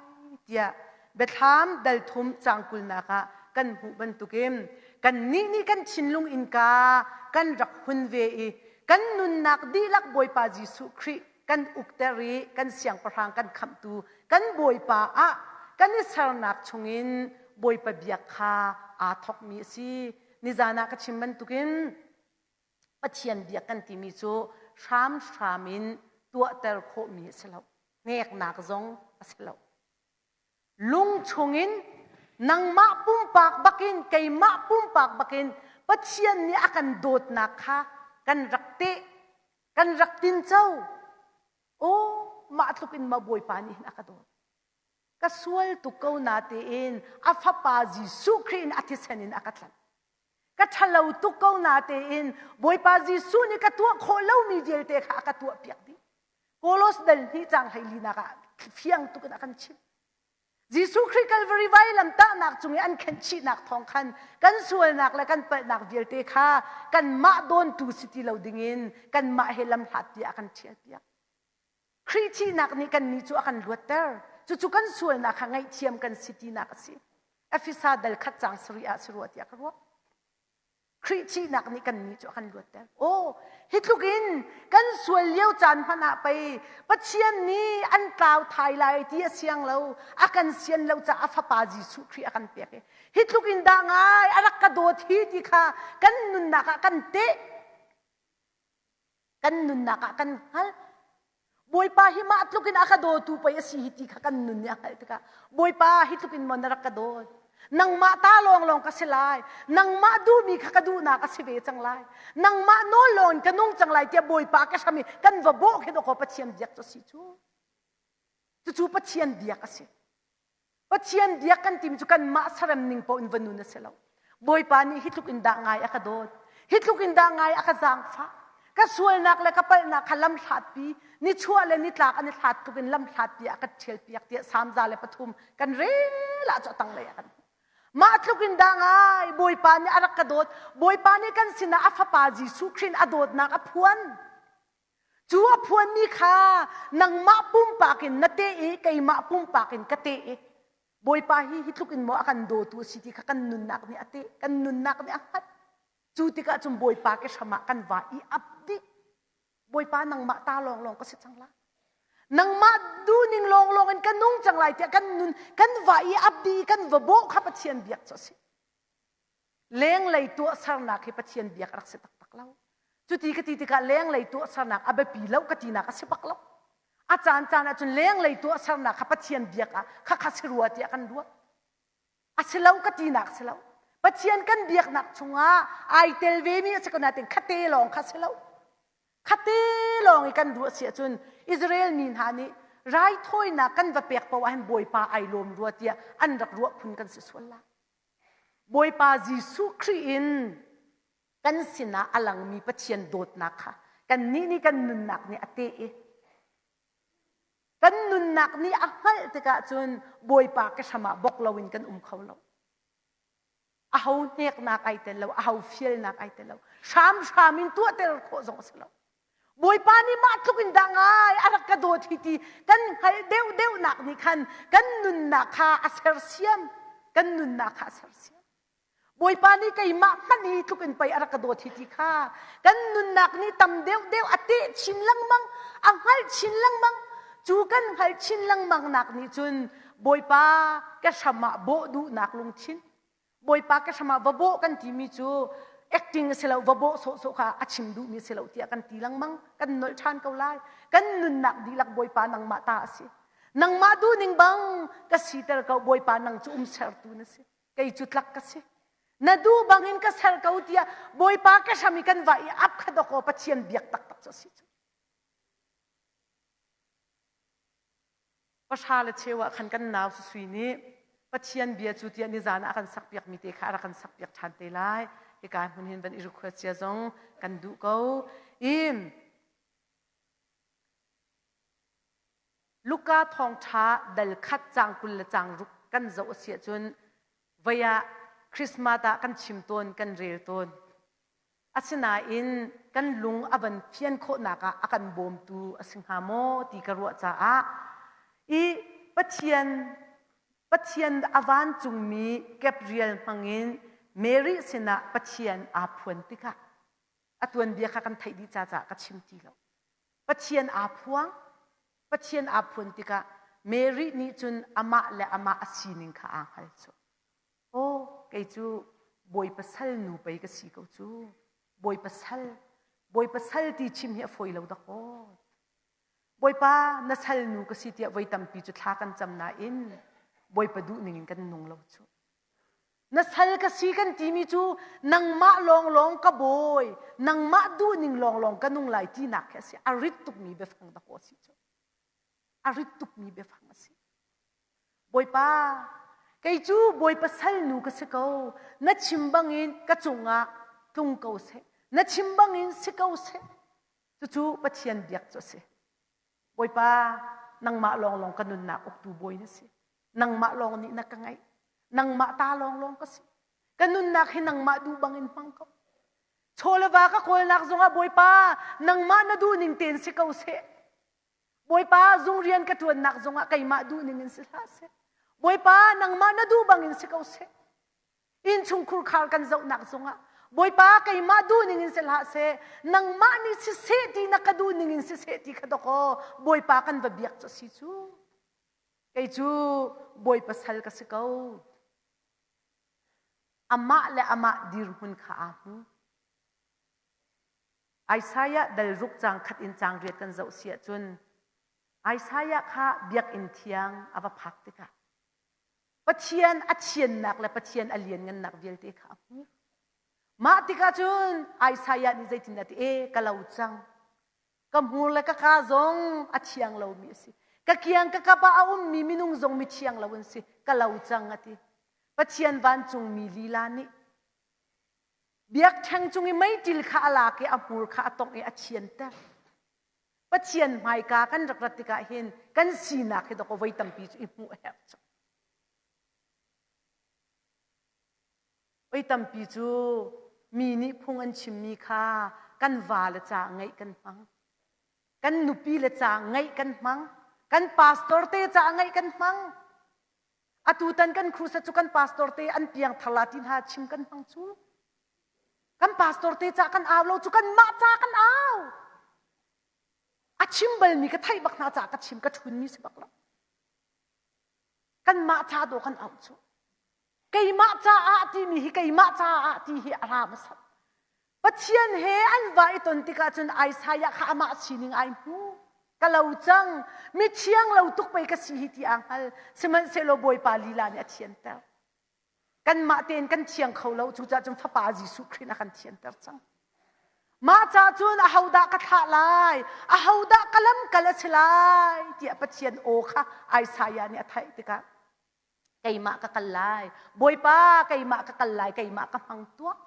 tiah Biathlam dal thum caang kulnak ah kan hmuh bantukin kannih nih kan thinlung innka kan rak hun ve i kan nunnak dihlak Bawipa Jesuh Khrih kan ukter i kan siangpahrang kan khamhtu kan Bawipa ah kan i sernak chungin Bawipa biak kha aa thawkmi a si. Nizan ah ka chim bantukin Pathian biak kan timi cu hramhram in tuahter khawhmi a si lo. Hneknak zong a si lo. Lung chungin nangmah pumpak bakin keimah pumpak bakin Pathian nih a kan dawtnak kha kan rak teh kan rak tinco. Aw mah tluk in ma Bawipa nih hin a ka dawt. Ka sual tuk ko na tein a fapa Jesuh Khrih in a thisen in a ka tlanh. Ka ṭhalo tuk ko na tein Bawipa Jesuh nih ka tuah khawh lomi vialte kha a ka tuah piak dih. Kolos dal hnih caang hleilinak ah fiang tuk in a kan chimh. Jesuh Khrih Calvary vailam tahnak cung i an khenhchihnak thawng khan kan sualnak le kan palhnak vialte kha kanmah dawntu si ti lo dingin kanmah he lamhlat tiah a kan ṭhialpiak. Khrih thihnak nih kannih cu a kan luatter. Cucu kan sualnak kha ngaihthiam kan si tinak a si. Efesa dal khat caang sarih ah si rua tiah ka ruah. Khrih thihnak nih kannih cu a kan luatter. Aw, hi tluk in kan sual lio caan hmanh ah pei Pathian nih an tlau thai lai ti a siang lo, a kan sian lo caah a fapa Jesuh Khrih a kan pek i hi tluk in dah ngai a rak ka dawt hi ti kha kan nunnak ah kan teh. Kan nunnak ah kan hngalh. Bawipa hi mah tluk in a ka dawtu pei a si hi ti kha kan nun nih a hngalh tikah Bawipa hi tluk in maw na rak ka dawt nangmah ta lawnglawng ka si lai nangmah duhmi kha ka duhnak a si ve cang lai nangmah nawl lawng in ka nung cang lai tiah Bawipa ka hram i kan va bawh khi dawkaw Pathian biak cu a si cu cucu Pathian biak a si Pathian biak kan timi cu kanmah sarem ning paoh in va nun a si lo. Bawipa nih hi tluk in dah ngai a ka dawt. Hi tluk in dah ngai a ka zaangfah. Ka sualnak le ka palhnak kha lam hlatpi, nichuah le nitlak an i hlat tluk in lam hlatpi ah ka ṭhial piak tiah Salm 103 kan rel ah cu a tanglei ah kan hmuh. Mah tluk in dah ngai Bawipa nih a rak ka dawt. Bawipa nih kan sinah a fapa Jesuh Khrih in a dawtnak a phuan. Cu a phuanmi kha nangmah pumpak in na teh i keimah pumpak in ka teh i Bawipa hi hi tluk in maw a kan dawtu a si ti kha kan nunnak nih a teh, kan nunnak nih a hngalh. Cu tikah cun Bawipa ke hram ah kan va i ap dih. Bawipa nangmah ta lawnglawng ka si cang lai. Nangmah duhning lawnglawng in ka nung cang lai tiah kan nun kan va i ap dih i kan va bawh kha Pathian biak cu a si. Lenglei tuahsernak hi Pathian biak a rak si taktak lo. Cuti ka ti tikah lenglei tuahsernak a biapi lo ka tinak a si bak lo. A caan caan ahcun lenglei tuahsernak kha Pathian biak ah khakha si rua tiah kan ruah. A si lo ka tinak si lo. Pathian kan biaknak chungah ai tel vemi a si ko nain khate lawng kha si lo. Khate lawng i kan ruah si ahcun Israel mi hna nih raithawinak kan va pek paoh ahhin Bawipa ai lawm rua tiah an rak ruah phun kan si sual lai. Bawipa Jesuh Khrih in kan sinah a langmi Pathian dawtnak kha kannih nih kan nunnak nih a teh i kan nunnak nih a hngalh tikah cun Bawipa ke hram ah bok loin kan um kho lo. Aho hneknak ai tel lo, aho fialnak ai tel lo. Hramhram in tuahter khawh zong a si lo. Bawipa nih mah tluk in dah ngai a rak ka dawt hi ti kan hngalh deuhdeuhnak nih khan kan nunnak kha a sersiam. Kan nunnak kha a sersiam. Bawipa nih keimah hmanh hi tluk in pei a rak ka dawt hi ti kha kan nunnak nih tam deuhdeuh a teh chin lengmang, a hngalh chin lengmang. Cu kan hngalh chin lengmang nak nih cun Bawipa ka hram ah bawh duhnak lungthin Bawipa ka hram ah va bawh kan timi cu acting a si lo va bawh sawhsawh kha a chim duhmi a si lo tiah kan ti lengmang kan nolh ṭhan ko lai kan nunnak dihlak Bawipa nangmah ta a si nangmah duhning bang ka siter ko Bawipa nang cu um sertu na si kei cu tlak ka si na duh bangin ka ser ko tiah Bawipa ka hram i kan va i ap kha dawkaw Pathian biak taktak cu a si cu Pahra le cheu ah khan kan nau Susui nih Pathian bia cu tiah nizan ah a kan sakpiakmi te kha a rak kan sakpiak ṭhan te lai. Hika hmun hin van i request cia zong kan duh ko. I Luka thawngṭha dal khat cang 20 le cang ruk kan zoh a si ahcun voi ah Christmas ah kan chim tawn, kan rel tawn. Asinain kan lung a van fian khawhnak ah a kan bawmtu a si hnga maw ti ka ruah caah i Pathian Pathian a vancungmi Gabriel hmangin Mary sinah Pathian aa phuan tikah a tuanbia kha kan theih dih caah ka chim ti lo. Pathian aa phuang. Pathian aa phuan tikah Mary nih cun amah le amah a sining kha aa hngal cu. Aw, kei cu Bawipa sal nu pei ka si ko cu. Bawipa sal, Bawipa sal ti chim hi a fawi lo dakaw. Bawipa na sal nu ka si tiah voi tampi cu thla kan cam nain Bawipa duh ning in kan nung lo cu. Na sal ka si kan timi cu nangmah lawnglawng ka bawi, nangmah duh ning lawnglawng ka nung lai tinak khi a si. A rit tukmi biafang dakaw a si cu. A rit tukmi biafang a si. Bawipa, kei cu Bawipa salnu ka si ko. Na chim bangin ka cungah tlung ko seh. Na chim bangin si ko seh. Cucu Pathian biak cu a si. Bawipa, nangmah lawnglawng ka nunnak uktu bawi na si. Nangmah lawng nih na ka ngeih. Nangmah ta lawnglawng ka si. Ka nunnak hi nangmah duh bangin hmang ko. Chaw le va ka kawlnak zongah Bawipa, nangmah na duhning tein si ko seh. Bawipa zung rian ka ṭuannak zongah keimah duhning in si hlah seh. Bawipa nangmah na duh bangin si ko seh. Innchungkhur khar kan zohnak zongah Bawipa keimah duhning in si hlah seh. Nangmah nih siseh ti na ka duhning in siseh ti kha dawkaw Bawipa kan va biak cu a si cu. Kei cu Bawipa sal ka si ko. Amah le amah dirhmun kha aa hmu. Isaiah dal ruk caang khat in caang riat kan zoh si ahcun Isaiah kha biakinn thiang a va phak tikah Pathian a thiannak le Pathian a lianngannak vialte kha a hmuh. Mah tikah cun Isaiah nih zeitindah ti e ka lo cang. Ka hmur le ka ka zong a thiang lomi a si. Ka kiang ka kap ah a ummi minung zong mi thiang lo an si. Ka lo cang a ti. Pathian vancungmi lila nih Biakṭheng cung i meiṭil kha a lak i a hmur kha a tongh i a thianter. Pathian hmaika kan rak rat tikah hin kan sinak hi dawkaw voi tampi cu i hmuh a herh cu. Oi tampi cu mi nih phung an chimmi kha kan vale ca ngaih kan hmang. Kan nupi le ca ngaih kan hmang. Kan pastor te ca ngaih kan hmang. Atutan kan crusade cu kan pastor te an piang thar la ti hna chim kan hmang cu. Kan pastor te ca kan au lo cu kan mah ca kan au. A chim balmi ka theih bak hna ca ka chim ka ṭhunmi si bak lo. Kanmah ca dawh kan auh cu. Keimah caah timi hi keimah caah ti hi a ra hmasat. Pathian he an va i ton tikah cun Isaiah kha amah sining ai hmu. Ka lo cang, mi thiang lo tuk pei ka si hi ti aa hngal. Sihmanhsehlaw Bawipa lila nih a thianter. Kanmah tein kan thiang kho lo, cucaah cun Fapa Jesuh Khrih a kan thianter cang. Mah ca cun ahodah ka thlah lai, ahodah ka lamkal a si lai tiah Pathian aw kha Isaiah nih a theih tikah keimah ka kal lai, Bawipa keimah ka kal lai, keimah ka hmang tuah.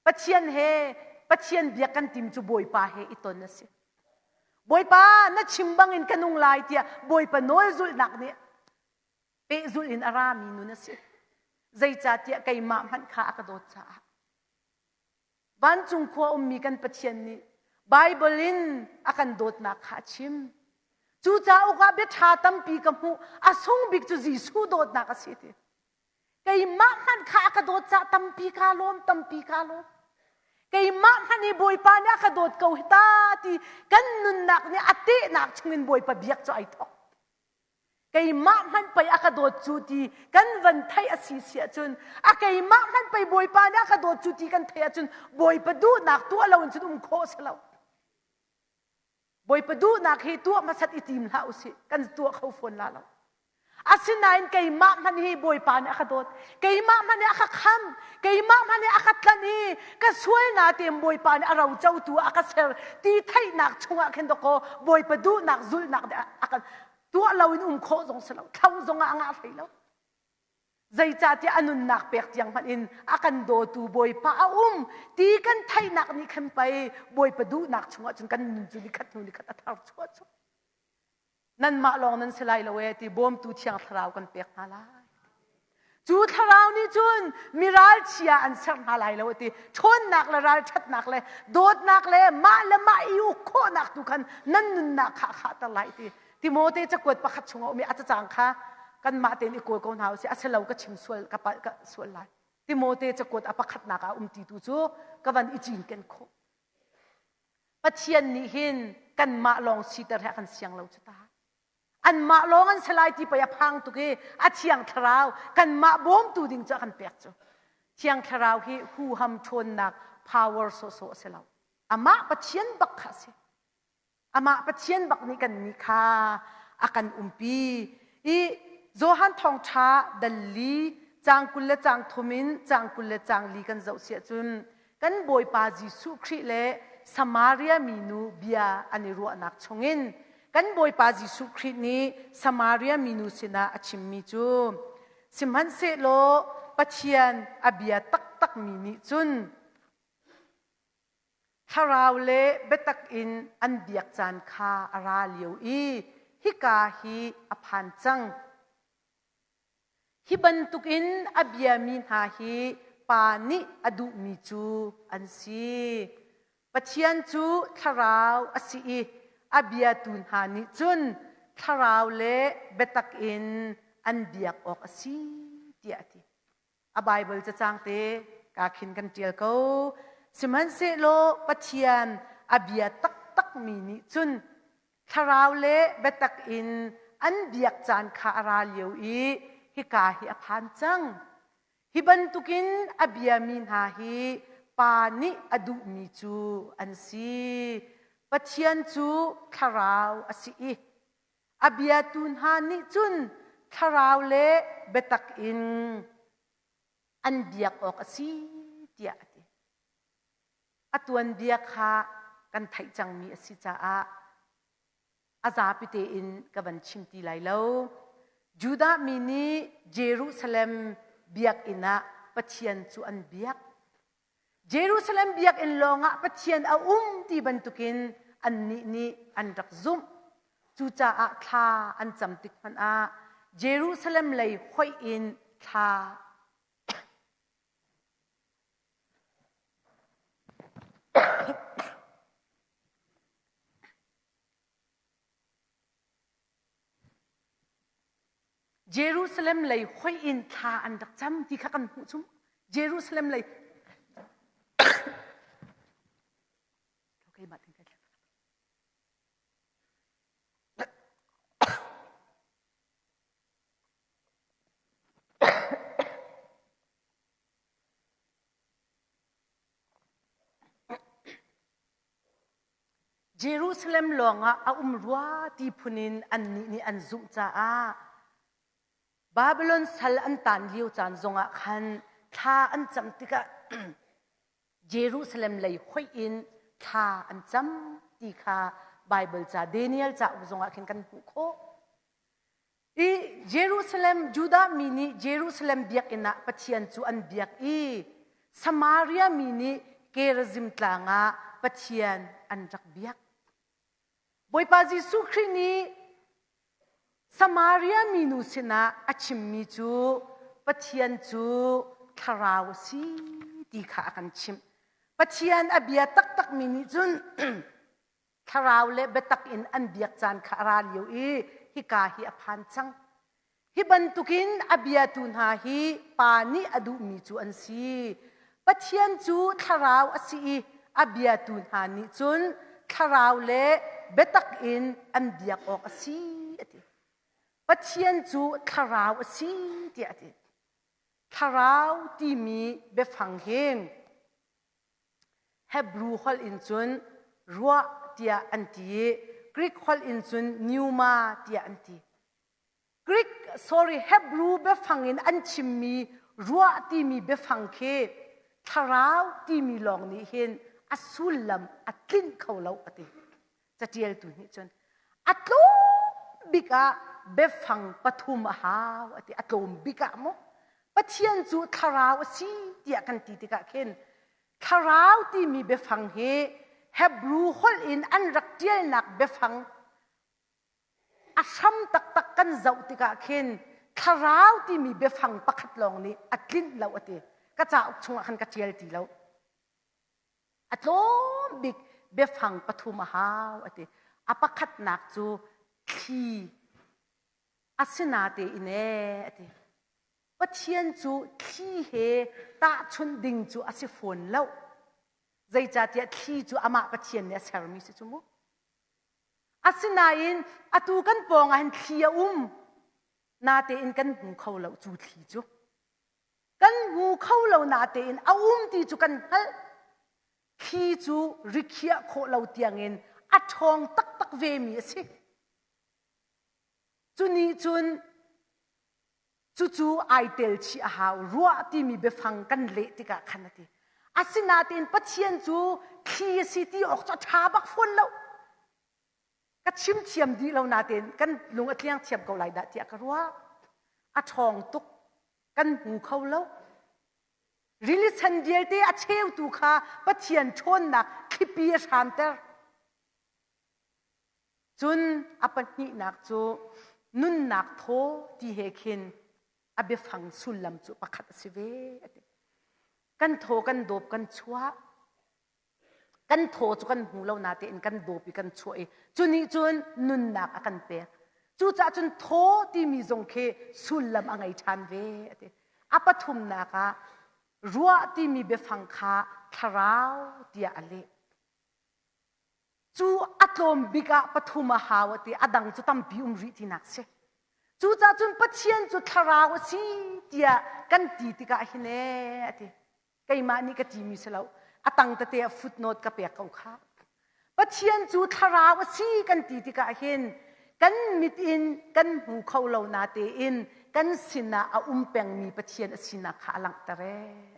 Pathian he Pathian biak kan tim cu Bawipa he i ton a si. Bawipa na chim bangin ka nung lai tiah Bawipa nawl zulhnak nih pehzulh in a rami nun a si. Zeicahtiah keimah hmanh kha a ka dawt caah. Vancung khua ummi kan Pathian nih Baibal in a kan dawtnak kha a chim. Cu cauk ah bia ṭha tampi ka hmuh. A sung bik cu Jesuh dawtnak a si ti. Keimah hmanh kha a ka dawt caah tampi kaa lawm, tampi kaa lawm. Keimah hmanh hi Bawipa nih a ka dawt ko hi ta ti kan nunnak nih a tehnak chungin Bawipa biak cu ai thawk. Keimah hmanh pei a ka dawt cu ti kan van theih a si si ahcun a keimah hmanh pei Bawipa nih a ka dawt cu ti kan theih ahcun Bawipa duhnak tuah lo in cun um khawh a si lo. Bawipa duhnak hi tuah hmasat i tim hlah usih kan tuah kho fawn la lo. Asinain keimah hmanh hi Bawipa nih a ka dawt. Keimah hmanh nih a ka kham. Keimah hmanh nih a ka tlanh i ka sualnak tein Bawipa nih a rocotu a ka ser ti theihnak chungah khin dawkaw Bawipa duhnak zulhnak nih a kan tuah loin um khawh zong si lo. Thlo zong ah a ngah hlei lo. Zeicahtiah a nunnak pek tiang hmanh in a kan dawtu Bawipa a um ti kan theihnak nih khan pei Bawipa duhnak chungah cun kan nun cu nikhat hnu nikhat a thar chuah cu. Nanmah lawng nan si lai lo ee ti bawmtu thiang thlarau kan pek hna lai. Cu thlarau nih cun mi ralchia an ser hna lai lo ti ṭhawnnak le ralṭhatnak le dawtnak le mah le mah i uk khawhnak tu khan nan nunnak kha a khahter lai ti Timote cakuat pakhat chungah um i a cacang kha kanmah tein i kawl ko hna usih a si lo ka chim sual ka palh ka sual lai Timote cakuat a pakhatnak ah um ti tu cu ka van i cinken khawh Pathian nih hin kanmah lawng siter he a kan siang lo cu ta. Anmah lawng an si lai ti pei a phang tuk i a thiang thlarau kanmah bawmtu ding cu a kan pek cu. Thiang thlarau hi huham ṭhawnnak power sawhsawh a si lo. Amah Pathian bak kha a si. Amah Pathian bak nih kannih kha a kan umpi. I Johan thawngṭha dal li caang 20 le caang thum in caang 20 le caang li kan zoh si ahcun kan Bawipa Jesuh Khrih le Samaria minu bia an i ruahnak chungin kan Bawipa Jesuh Khrih nih Samaria minu sinah a chimmi cu sihmanhsehlaw Pathian a bia taktakmi nih cun Thlarau le biatak in an biak caan kha a ra lio i hika hi a phan cang. Hi bantukin a biami hna hi Pa nih a duhmi cu an si. Pathian cu thlarau a si i a biatu hna nih cun thlarau le biatak in an biak awk a si tiah a ti. A Baibal cacang te ka khin kan ṭial ko. Sihmanhsehlaw Pathian a bia taktakmi nih cun thlarau le biatak in an biak caan kha a ra lio i hika hi a phan cang. Hi bantukin a biami hna hi Pa nih a duhmi cu an si. Pathian cu thlarau a si i A biatu hna nih cun thlarau le biatak in an biak awk a si tiah a ti. A tuanbia kha kan theih cangmi a si caah a zapi tein ka van chim ti lai lo. Judah mi nih Jerusalem biakinn ah Pathian cu an biak. Jerusalem biakinn lawngah Pathian a um ti bantukin annih nih an rak zumh. Cucaah thla an cam tik hmanh ah Jerusalem lei hoih in thla. Jerusalem lei hoih in thla an rak cam ti kha kan hmuh chung. Jerusalem lei Okay, Jerusalem lawngah a um rua ti phun in annih nih an zumh caah Babylon sal an taan lio caan zongah khan thla an cam tikah Jerusalem lei hoih in thla an cam ti kha Baibal ca Daniel cauk zongah khin kan hmuh khawh. I Jerusalem Judah mi nih Jerusalem biakinn ah Pathian cu an biak i Samaria mi nih Gerizim tlang ah Pathian an rak biak. Bawipa Jesuh Khrih nih Samaria minu sinah a chimmi cu Pathian cu thlarau a si ti kha a kan chimh. Pathian a bia taktakmi nih cun thlarau le biatak in an biak caan kha a ra lio i hika hi a phan cang. Hi bantukin a biatu hna hi Pa nih a duhmi cu an si. Pathian cu thlarau a si i a biatu hna nih cun thlarau le biatak in an biak awk a si a ti. Pathian cu thlarau a si tiah a ti. Thlarau timi biafang hin Hebru holh in cun ruah tiah an ti i Greek holh in cun pneuma tiah an ti. Greek sorry Hebru biafang in an chimmi ruah timi biafang khi thlarau timi lawng nih hin a sullam a tlinh kho lo a ti. Catialtu nih cun a tlawm bik ah biafang pathum a hau a ti a tlawm bik ah mu Pathian cu thlarau a si tiah kan ti tikah khin thlarau timi biafang hi Hebrew holh in an rak ṭialnak biafang a hram taktak kan zoh tikah khin thlarau timi biafang pakhat lawng nih a tlinh lo a ti ka cauk chungah khan ka ṭial ti lo A tlawm bik biafang pathum a hau a ti. A pakhatnak cu thli asinatein ee a ti. Pathian cu thli he tahchunh ding cu a si fawn lo. Zeicahtiah thli cu amah Pathian nih a sermi si cu mu. Asinain atu kan pawng ah hin thli a um. Natein kan hmu kho lo cu thli cu. Kan hmu kho lo natein a um ti cu kan hngalh. Thli cu rikhiah khawh lo tiangin a ṭhawng taktak vemi a si. Cu nih cun cucu ai tel chih a hau ruah timi biafang kan leh tikah khan a ti. Asinain Pathian cu thli a si ti awk cu a ṭha bak fawn lo. Ka chim thiam dih lo natein kan lung a tliang thiam ko lai dah tiah ka ruah. A ṭhawng tuk. Kan hmu kho lo. Rili chan vialte a cheutu kha Pathian ṭhawnnak thlipi a hranter. Cun a pahnihnak cu nunnak thaw ti he khin a biafang sullam cu pakhat a si ve a ti. Kan thaw kan dawp kan chuah. Kan thaw cu kan hmu lo natein kan dawp i kan chuah i cu nih cun nunnak a kan pek. Cucaah cun thaw timi zong khi sullam a ngei ṭhan ve a ti. A pathumnak ah ruah timi biafang kha thlarau tiah a leh. Cu a tlawm bik ah pathum a hau a ti, a dang cu tampi um rih tinak si. Cucaah cun Pathian cu thlarau a si tiah kan ti tikah hin ee a ti. Keimah nih ka timi si lo. A tang tete ah footnote ka pek ko kha. Pathian cu thlarau a si kan ti tikah hin kan mit in kan hmu kho lo natein kan sinah a um pengmi Pathian a sinak kha a langhter ee.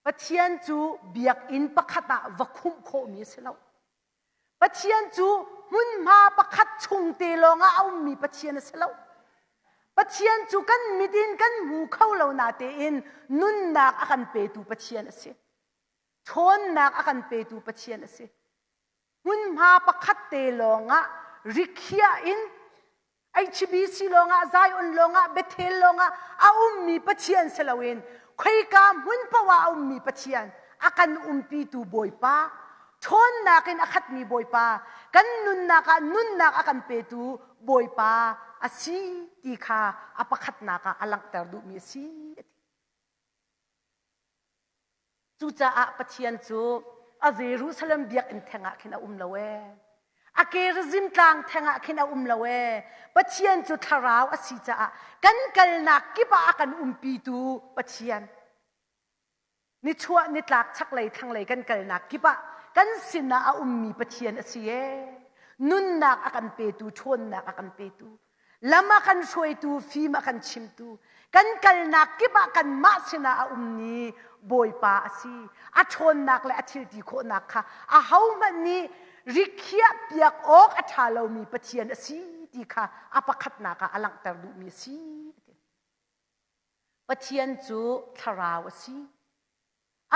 Pathian cu biakinn pakhat ah va khumh khawhmi a si lo. Pathian cu hmunhma pakhat chung te lawngah a ummi Pathian a si lo. Pathian cu kan mit in kan hmu kho lo natein nunnak a kan petu Pathian a si. Ṭhawnnak a kan petu Pathian a si. Hmunhma pakhat te lawngah rikhiah in HBC lawngah Zion lawngah Bethel lawngah a ummi Pathian si loin khoika hmun paoh ah a ummi Pathian a kan umpitu Bawipa ṭhawnnak in a khatmi Bawipa kan nunnak ah nunnak a kan petu Bawipa a si ti kha a pakhatnak ah a langhter duhmi a si. Cucaah Pathian cu a Jerusalem biakinn theng ah khin a um lo ee. A Gerizim tlang theng ah khin a um lo ee. Pathian cu thlarau a si caah kan kalnak kip ah a kan umpitu Pathian. Nichuah nitlak chaklei thlanglei kan kalnak kip ah kan sinah a ummi Pathian a si ee. Nunnak a kan petu, ṭhawnnak a kan petu. Lam a kan hruaitu, fim a kan chimtu, kan kalnak kip ah kanmah sinah a ummi Bawipa a si. A ṭhawnnak le a thilti khawhnak kha ahohmanh nih rikhiah piak awk a ṭha lomi Pathian a si ti kha a pakhatnak ah a langhter duhmi a si. Pathian cu thlarau a si.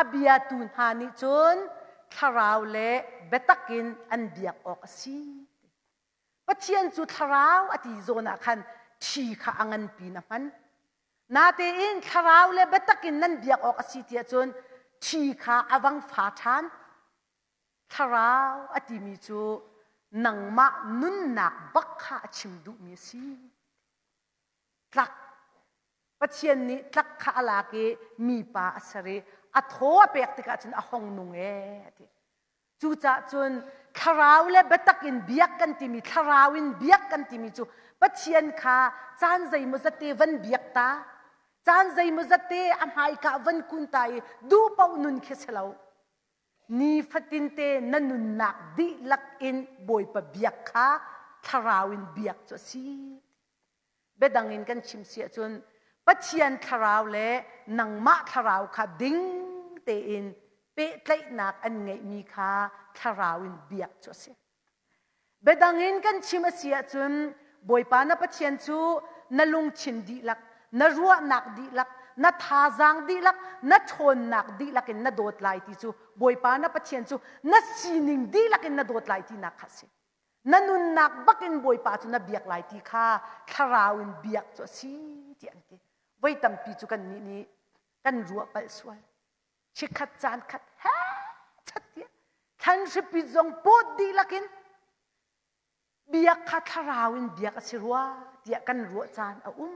A biatu hna nih cun thlarau le biatak in an biak awk a si. Pathian cu thlarau a ti zawn ah khan thi kha a nganpi na hman. Natein thlarau le biatak in nan biak awk a si tiah cun thi kha a vang fa ṭhan. Thlarau a timi cu nangmah nunnak bak kha a chim duhmi a si. Tlak. Pathian nih tlak kha a lak i mipa a ser i a thaw a pek tikah cun a hong nung ee a ti. Cucaah cun thlarau le biatak in biak kan timi thlarau in biak kan timi cu Pathian kha caan zeimawzat te van biak ta caan zeimawzat te a hmaika van kun ta i duh paoh nun khi si lo. Nifatin te na nunnak dihlak in Bawipa biak kha thlarau in biak cu a si. Biadang in kan chim si ahcun Pathian thlarau le nangmah thlarau kha ding tein pehtlaihnak an ngeihmi kha thlarau in biak cu a si. Biadang in kan chim a si ahcun Bawipa na Pathian cu na lungthin dihlak, na ruahnak dihlak, na thazaang dihlak, na ṭhawnnak dihlak in na dawt lai ti cu Bawipa na Pathian cu na sining dihlak in na dawt lai tinak kha a si. Na nunnak bak in Bawipa cu na biak lai ti kha thlarau in biak cu a si tiah an ti. Voi tampi cu kannih nih kan ruah palh sual. Chikkhat caan khat he chat tiah thlan hripi zong pawt dihlak in biak kha thlarau in biak a si rua tiah kan ruah caan a um.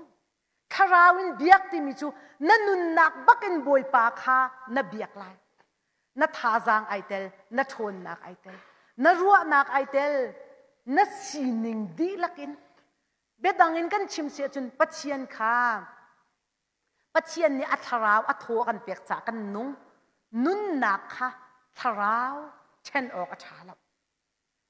Thlarau in biak timi cu na nunnak bak in Bawipa kha na biak lai. Na thazaang ai tel, na ṭhawnnak ai tel, na ruahnak ai tel, na sining dihlak in. Biadang in kan chim si ahcun Pathian kha Pathian nih a thlarau a thaw a kan pek caah kan nung. Nunnak kha thlarau ṭhen awk a ṭha lo.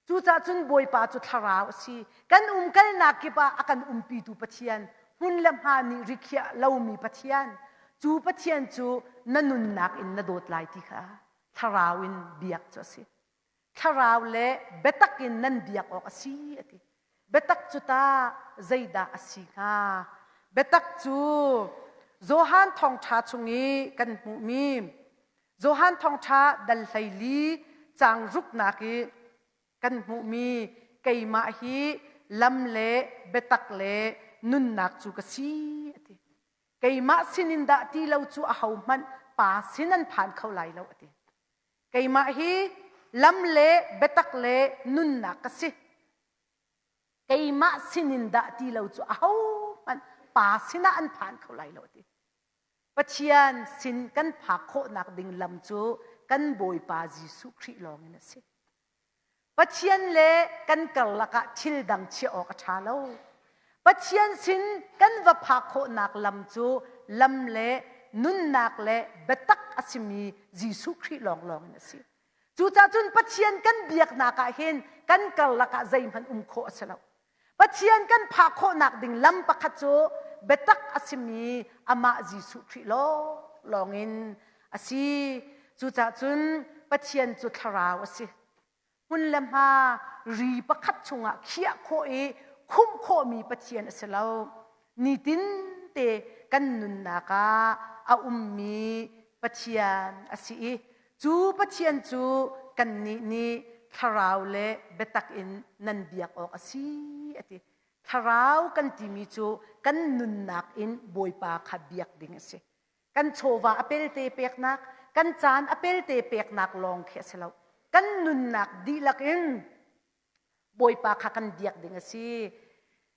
Cucaah cun Bawipa cu thlarau a si. Kan umkalnak kip ah a kan umpitu Pathian, hmun le hma nih rikhiah lomi Pathian, cu Pathian cu na nunnak in na dawt lai ti kha thlarau in biak cu a si. Thlarau le biatak in nan biak awk a si a ti. Biatak cu ta zeidah a si hnga? Biatak cu Johan thawngṭha chung i kan hmuhmi Johan thawngṭha dal 14 caang ruknak i kan hmuhmi keimah hi lam le biatak le nunnak cu ka si a ti. Keimah sinin dah ti lo cu ahohmanh pa sin an phan kho lai lo a ti. Keimah hi lam le biatak le nunnak ka si. Keimah sinin dah ti lo cu ahohmanh pa sinah an phan kho lai lo a ti. Pathian sin kan phak khawhnak ding lam cu kan Bawipa Jesuh Khrih lawngin a si. Pathian le kan karlak ah thil dang chiah awk a ṭha lo. Pathian sin kan va phak khawhnak lam cu lam le nunnak le biatak a simi Jesuh Khrih lawnglawng in a si. Cucaah cun Pathian kan biaknak ah hin kan karlak ah zeihmanh um khawh a si lo. Pathian kan phak khawhnak ding lam pakhat cu biatak a simi amah Jesuh Khrih lawnglawng in a si. Cucaah cun Pathian cu thlarau a si. Hmun le hma ri pakhat chungah khiah khawh i khumh khawhmi Pathian a si lo. Nitin te kan nunnak ah a ummi Pathian a si i Cu Pathian cu kannih nih thlarau le biatak in nan biak awk a si, a ti. Thlarau kan timi cu kan nunnak in Bawipa kha biak ding a si. Kan chawva a pelte peknak, kan caan a pelte peknak lawng khi a si lo. Kan nunnak dihlak in Bawipa kha kan biak ding a si.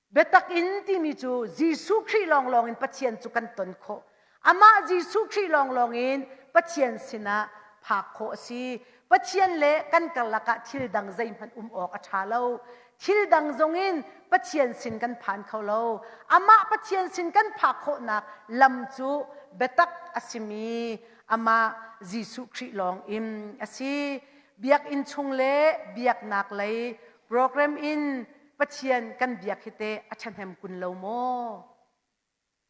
Biatak in timi cu Jesuh Khrih lawnglawng in Pathian cu kan ton khawh. Amah Jesuh Khrih lawnglawng in Pathian sinah phak khawh a si. Pathian le kan karlak ah thil dang zeihmanh um awk a ṭha lo. Thil dang zongin Pathian sin kan phan kho lo. Amah Pathian sin kan phak khawhnak lam cu biatak a simi amah Jesuh Khrih lawng in a si. Biakinn chung le biaknak lei program in Pathian kan biak hi teh a ṭhahnem kun lo maw?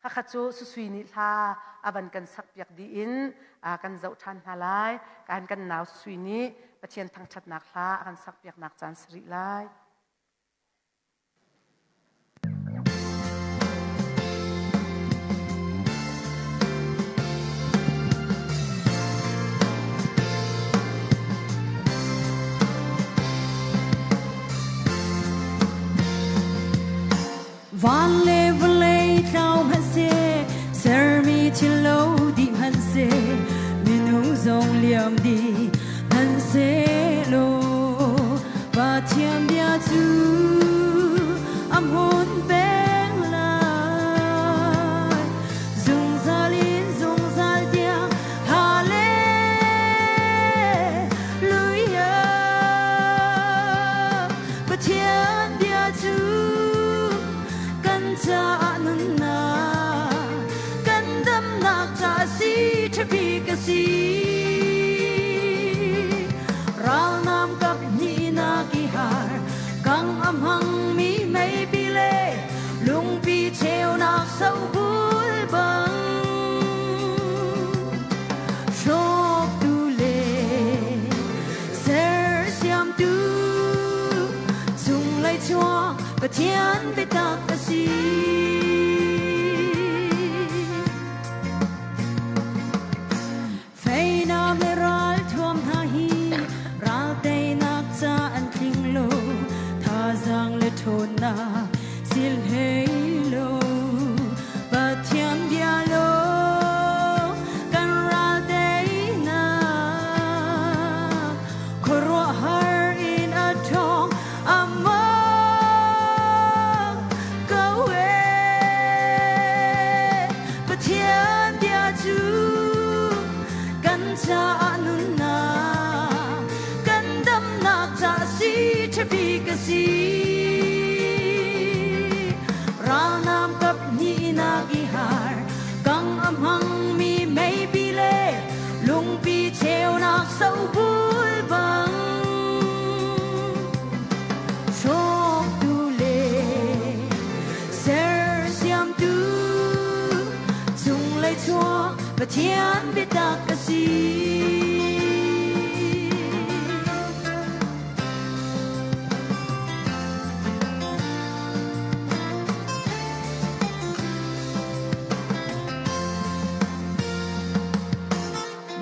Khakha cu Susui nih hla a van kan sakpiak dih in kan zoh ṭhan hna lai. Kan kan nau Susui nih Pathian thangṭhatnak hla a kan sakpiaknak caan si rih lai. Van le vawlei tlau hmanhseh, sermi thil lo dih hmanhseh, minung zong liam dih hmanhsehlaw, Pathian bia cu a hmun peng lai. Zungzal in zungzal tiang Hallelujah. Pathian bia cu kan caah nunnak, kan damnak ca si ṭhabik a si. Ralnam kap hnihnak i har, kang a hmangmi meipi le lungpi cheunak sobul bang. Hrawktu le sersiamtu cunglei chuak Pathian biatak a si. Feinam le ralthuam hna hi ral teinak ca an tling lo, thazaang le ṭhawnnak sil hlei lo. Pathian bia lo kan ral teinak, khuaruahhar in a ṭhawng amah ko ee. Pathian bia cu kan caah nunnak, kan damnak ca si ṭhabik a si. Ralnam kap hnihnak i har, kang a hmangmi meipi le lungpi cheunak sobul bang. Hrawktu le sersiamtu cunglei chuak Pathian biatak a si.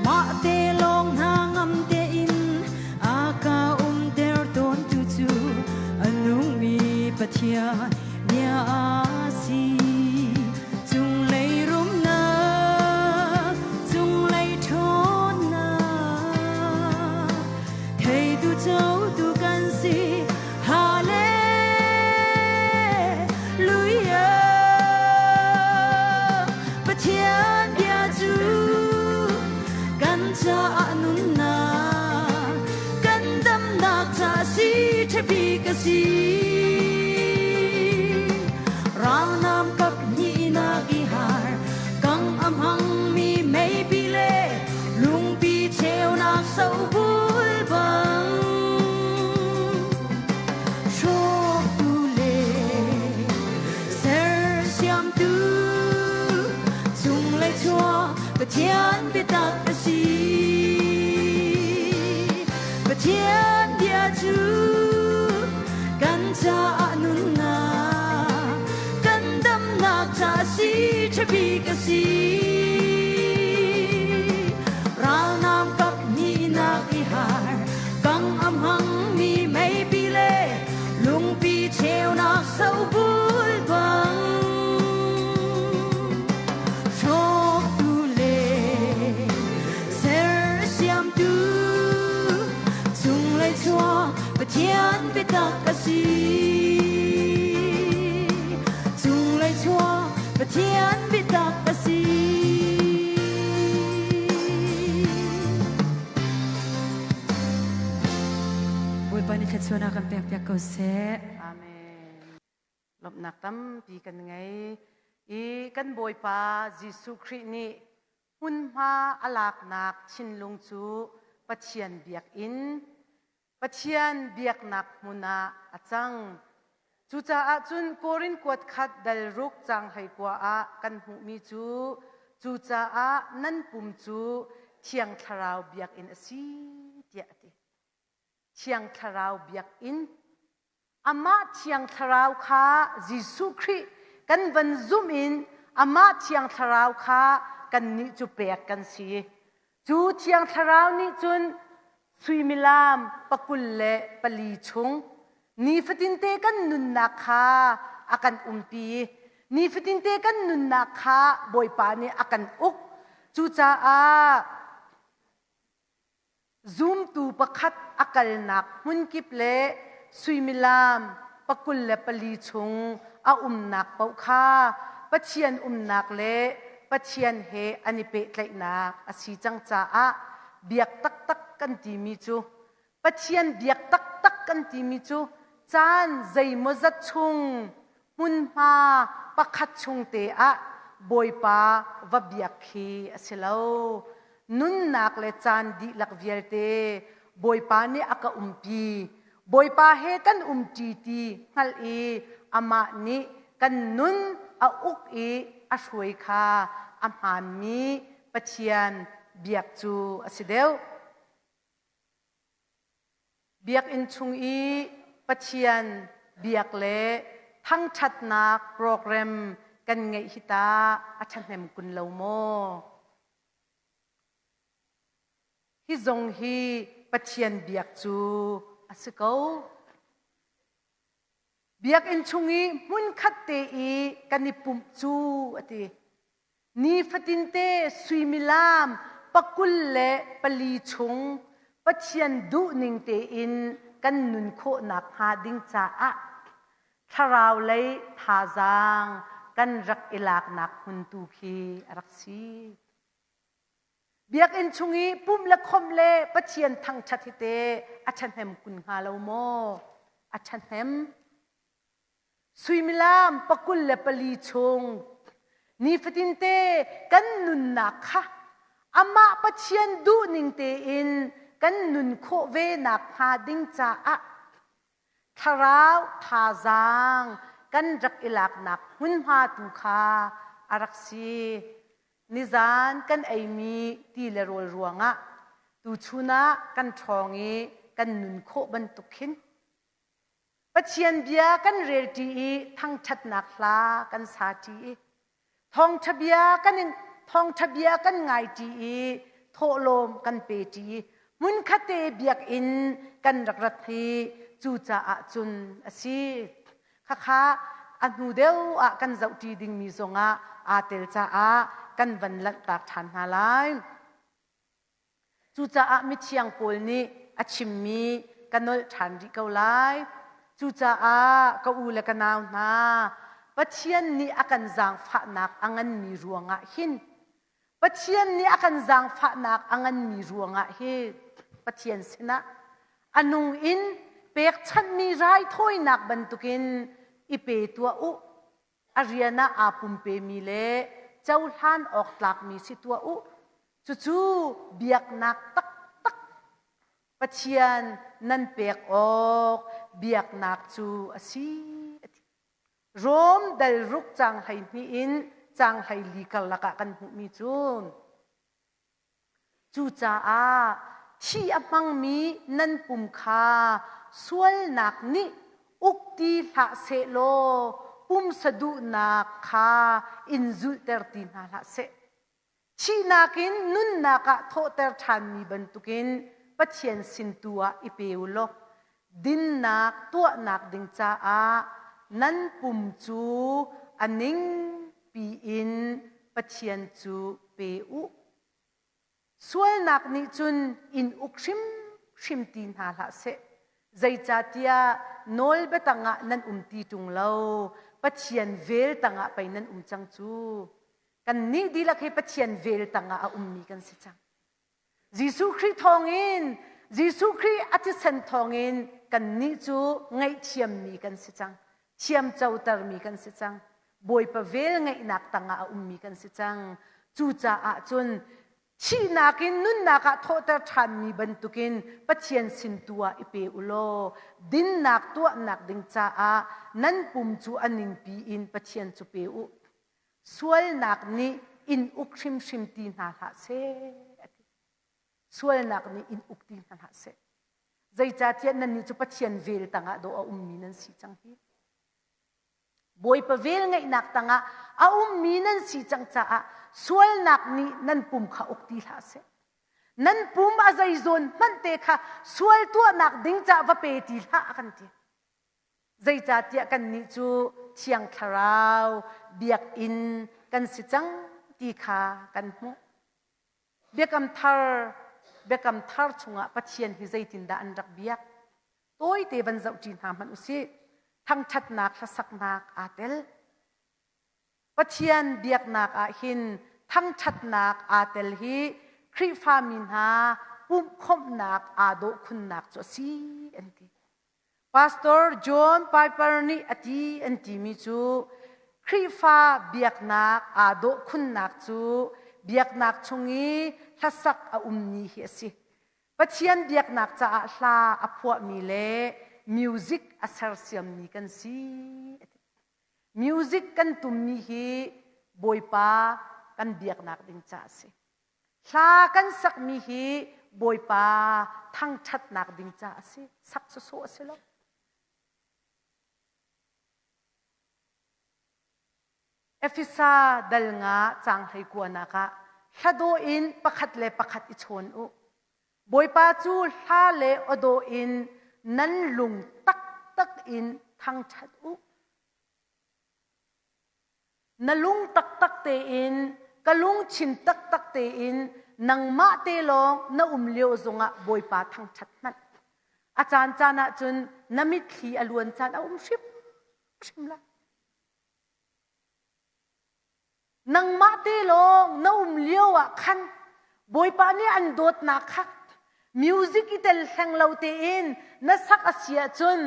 Mah te lawng hna ngam tein a ka umter tawntu cu a nungmi Pathian bia a si. Cunglei rumnak, cunglei ṭhawnnak, theitu cotu kan si. Hallelujah. Pathian bia cu kan caah nunnak, kan damnak ca si ṭhabik a si. Ralnam kap hnihnak i har, kang a hmangmi meipi le lungpi cheunak sobul bang. Hrawktu le sersiamtu cunglei chuak Pathian biatak a si. Pathian bia cu kan caah nunnak, kan damnak ca si ṭhabik a si. Ralnam kap hnihnak i har, kang a hmangmi meipi le lungpi cheunak sobul bang. Hrawktu le sersiamtu cunglei chuak Pathian biatak a si. Thluachuahnak kan pekpiak ko seh. Amen. Lawmhnak tampi kan ngei. I kan Bawipa Jesuh Khrih nih hmunhma a laknak thinlung cu Pathian biakinn, Pathian biaknak hmun ah a cang. Cucaah cun Korin kuat khat dal ruk caang 19 ah kan hmuhmi cu cucaah nan pum cu Thiang Thlarau biakinn a si tiah a ti. Thiang Thlarau biakinn. Amah Thiang Thlarau kha Jesuh Khrih kan van zumh in amah Thiang Thlarau kha kannih cu pek kan si. Cu Thiang Thlarau nih cun suimilam 24 chung nifatinte kan nunnak kha a kan umpi. Nifatinte kan nunnak kha Bawipa nih a kan uk. Cucaah Zumtu pakhat a kalnak hmunkip le suimilam 24 chung a umnak paoh kha Pathian umnak le Pathian he an i pehtlaihnak a si cang caah biak taktak kan timi cu Pathian biak taktak kan timi cu caan zeimawzat chung hmunhma pakhat chung te ah Bawipa va biak khi a si lo. Nunnak le caan dihlak vialte Bawipa nih a ka umpi. Bawipa he kan umṭi ti hngalh i amah nih kan nun a uk i a hruai kha a hmaanmi Pathian biak cu a si deuh. Biakinn chung i Pathian biak le thangṭhatnak program kan ngeih hi ta a ṭhahnem kun lo maw? Hi zong hi Pathian biak cu a si ko. Biakinn chung i hmunkhat te i kan i pumh cu a ti. Nifatinte suimilam 24 chung Pathian duhning tein kan nun khawh nakhnga ding caah thlarau lei thazaang kan rak i laknak hmun tu khi a rak si. Biakinn chung i pumh le khomh le Pathian thangṭhat hi te a ṭhahnem kun hnga lo maw? A ṭhahnem. Suimilam 24 chung nifatinte kan nunnak kha amah Pathian duhning tein kan nun khawh ve nakhnga ding caah thlarau thazaang kan rak i laknak hmunhma tu kha a rak si. Nizan kan eimi ti le rawl ruangah tuchun ah kan ṭhawng i kan nun khawh bantuk khin Pathian bia kan relṭi i thangṭhatnak hla kan saṭi i thawngṭha bia kan in thawngṭha bia kan ngaiṭi i thawhlawm kan peṭi i hmunkhatte biakinn kan rak rat hi cucaah cun a si. Khakha a hnu deuh ah kan zohṭi dingmi zongah aa tel caah kan van lanhtak ṭhan hna lai. Cucaah mithiang Paul nih a chimmi ka nolh ṭhan rih ko lai. Cucaah ka u le ka nau hna, Pathian nih a kan zaangfahnak a nganmi ruangah hin Pathian nih a kan zaangfahnak a nganmi ruangah hi Pathian sinah a nung in pekchanhmi raithawinak bantukin i pe tuah u. A rian ah aa pumpemi le cohlan awk tlakmi si tuah u. Cucu biaknak taktak Pathian nan pek awk biaknak cu a si. Rom dal ruk caang 12 in caang 14 karlak ah kan hmuhmi cu Cucaah thi a hmangmi nan pum kha sualnak nih uk ti hlah sehlaw pumsa duhnak kha in zulhter ti hna hlah seh. Thihnak in nunnak ah thawhter ṭhanmi bantukin Pathian sin tu ah i pe u law dinnak tuahnak ding caah nan pum cu a ning piin Pathian cu pe u. Sualnak nih cun in uk hrimhrim ti hna hlah seh. Zeicahtiah nawlbia tangah nan um ti ṭung lo, Pathian vel tangah pei nan um cang cu. Kannih dihlak hi Pathian vel tangah a ummi kan si cang. Jesuh Khrih thawngin Jesuh Khrih a thisen thawngin kannih cu ngaihthiammi kan si cang. Thiamcotermi kan si cang. Bawipa vel ngeihnak tangah a ummi kan si cang. Cucaah cun thihnak in nunnak ah thawhter ṭhanmi bantukin Pathian sin tu ah i pe u law dinnak tuahnak ding caah nan pum cu a ningpi in Pathian cu pe u. Sualnak nih in uk hrimhrim ti hna hlah seh. Sualnak nih in uk ti hna hlah seh. Zeicahtiah nannih cu Pathian vel tangah dawh a ummi nan si cang hi. Bawipa velngeihnak tangah a ummi nan si cang caah sualnak nih nan pum kha uk ti hlah seh. Nan pum a zeizawn hmanh te kha sual tuahnak ding caah va pe ti hlah a kan ti. Zeicahtiah kannih cu Thiang Thlarau biakinn kan si cang ti kha kan hmuh. Biakam thar Biakam thar chungah Pathian hi zeitindah an rak biak? Tawite van zohṭi hna hmanh usih. Thangṭhatnak hlasaknak aa tel. Pathian biaknak ah hin thangṭhatnak aa tel hi Khrihfami hna pumhkhawmhnak aa dawh khunnak cu a si an ti. Pastor John Piper nih a ti an timi cu Khrihfa biaknak aa dawh khunnak cu biaknak chung i hlasak a ummi hi a si. Pathian biaknak caah hla a phuahmi le music a sersiammi kan si. Music kan tummi hi Bawipa kan biaknak ding ca a si. Hla kan sakmi hi Bawipa thangṭhatnak ding ca a si. Sak sawsawh a si lo. Efesa dal nga caang hleikuanak ah hladawh in pakhat le pakhat i chawn u. Bawipa cu hla le awdawh in nan lung taktak in thangṭhat u. Na lung taktak tein, ka lungthin taktak tein nangmah te lawng na um lio zongah Bawipa thangṭhat hmanh. A caan caan ahcun na mitthli a luan caan a um hrimhrim lai. Nangmah te lawng na um lio ah khan Bawipa nih an dawtnak kha music i tel hleng lo tein na sak a si ahcun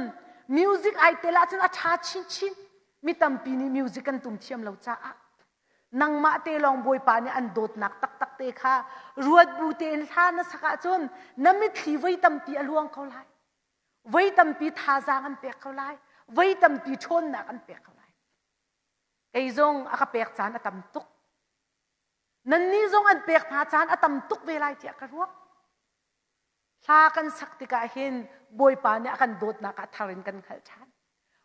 music ai tel ahcun a ṭha chinchin. Mi tampi nih music kan tum thiam lo caah nangmah te lawng Bawipa nih an dawtnak taktak te kha ruat bu tein hla na sak ahcun na mitthli voi tampi a luang ko lai. Voi tampi thazaang an pek ko lai. Voi tampi ṭhawnnak an pek ko lai. Kei zong a ka pek caan a tam tuk. Nannih zong an pek hna caan a tam tuk ve lai tiah ka ruah. Hla kan sak tikah hin Bawipa nih a kan dawtnak ah thar in kan hngalh ṭhan.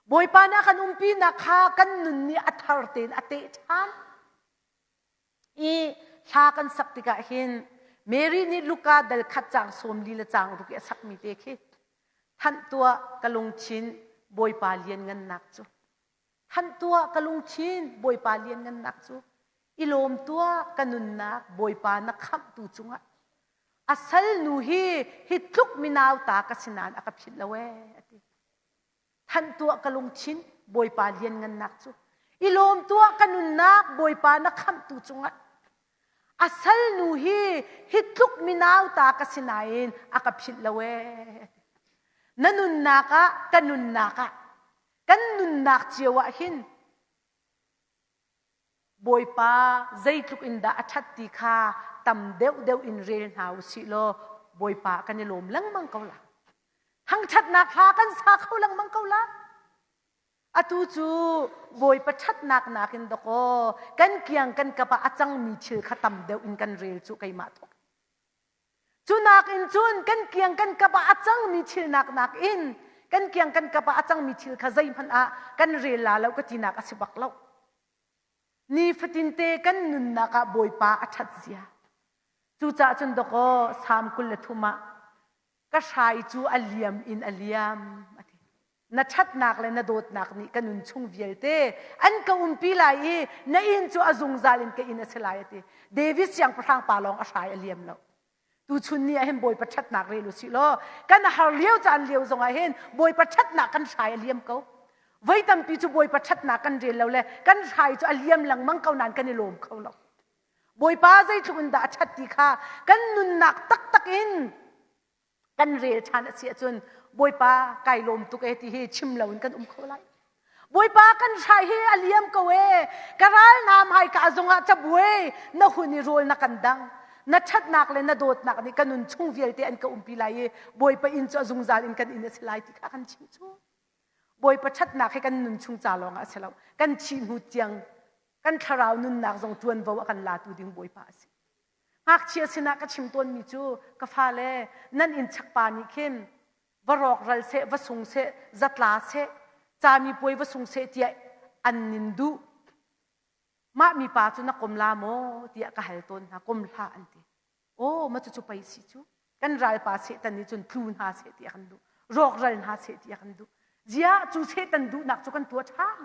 Bawipa nih a kan umpinak kha kan nun nih a thar tein a teh ṭhan. I hla kan sak tikah hin Mary nih Luka dal khat caang sawm li le caang ruk i a sakmi te khi thanh tuah ka lungthin Bawipa lianngannak cu Thanh tuah ka lungthin Bawipa lianngannak cu i lawm tuah ka nunnak Bawipa na khamhtu cungah a salnu hi hi tluk minau ta ka si nain a ka philh lo ee a ti. Thanh tuah ka lungthin Bawipa lianngannak cu i lawm tuah ka nunnak Bawipa na khamhtu cungah a salnu hi hi tluk minau ta ka si nain a ka philh lo ee a ti. Na nunnak ah ka nunnak ah Kan nunnak cio ah hin Bawipa zeitluk in dah a ṭhat ti kha tam deuhdeuh in rel hna u sih law Bawipa kan i lawm lengmang ko la. Thangṭhatnak hla kan sa kho lengmang ko la. Atu cu Bawipa ṭhatnak nakin dakaw kan kiang kan kap ah a cangmi thil kha tam deuh in kan rel cu keimah thawk. Cu nakin cun kan kiang kan kap ah a cangmi thil nak nakin kan kiang kan kap ah a cangmi thil kha zeihmanh ah kan rel la lo ka tinak a si bak lo. Nifatinte kan nunnak ah Bawipa a ṭhat zia. Cucaah cun dawkaw Salm 23 ah ka hrai cu a liam in a liam a ti. Na ṭhatnak le na dawtnak nih ka nun chung vialte an ka umpi lai i na inn cu a zungzal in ka inn a si lai a ti. David siangpahrang pa lawng a hrai a liam lo. Tuchun ni ah hin Bawipa ṭhatnak rel u sih law kan har lio caan lio zongah hin Bawipa ṭhatnak kan hrai a liam ko. Voi tampi cu Bawipa ṭhatnak kan rel lo le kan hrai cu a liam lengmang ko nain kan i lawm kho lo. Bawipa zeitluk in dah a ṭhat ti kha kan nunnak taktak in. Kan rel ṭhan a si ahcun Bawipa kai lawm tuk e ti hi chim loin kan um kho lai. Bawipa kan hrai hi a liam ko e. Ka ral hna hmaika zongah cabuai na hun i rawl na kan dang. Na ṭhatnak le na dawtnak nih ka nun chung vialte an ka umpi lai i Bawipa inn cu a zungzal in kan inn a si lai ti kha kan chim cu. Bawipa ṭhatnak hi kan nun chung ca lawng ah a si lo. Kan thih hnu tiang kan thlarau nunnak zong ṭuanvo a kan latu ding Bawipa a si. Ngakchia sinah ka chim tawnmi cu ka fale nan inn chakpa nih khin va rawkral seh, va sung seh, zatla seh, cami puai va sung seh tiah an nin duh. Mah mipa cu na kom la maw tiah ka hal tawn hna, kom hlah an ti. Aw, ma cucu pei si cu. Kan ralpa Satan nih cun tlu hna seh ti a kan duh. Rawkral hna seh ti a kan duh. Ziah cu Satan duhnak cu kan tuah ṭhan.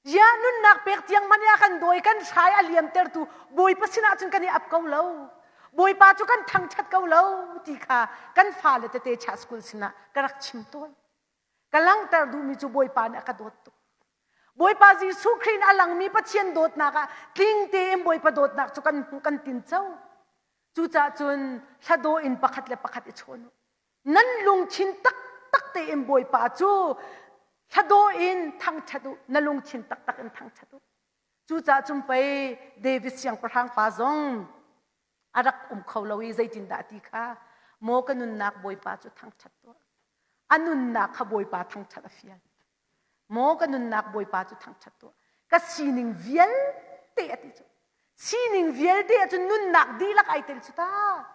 Ziah nunnak pek tiang man a kan dawi kan hrai a liamtertu Bawipa sinah cun kan i ap ko lo. Bawipa cu kan thangṭhat ko lo ti kha kan fale tete cha school sinah ka rak chim tawn. Ka langhter duhmi cu Bawipa nih a ka dawt tuk. Bawipa Jesuh Khrih in a langmi Pathian dawtnak ah tling tein Bawipa dawtnak cu kan hmuh kan tinco. Cucaah cun hladaw in pakhat le pakhat i chawn u. Nan lungthin taktak tein Bawipa cu hladaw in thangṭhat u, na lungthin taktak in thangṭhat u. Cucaah cun pei David siangpahrang pa zong a rak um kho lo i zeitindah a ti kha maw ka nunnak Bawipa cu thangṭhat tuah. A nunnak kha Bawipa thangṭhat a fial. Maw ka nunnak Bawipa cu thangṭhat tuah. Ka sining vialte a ti cu. Sining vialte ahcun nunnak dihlak ai tel cu ta.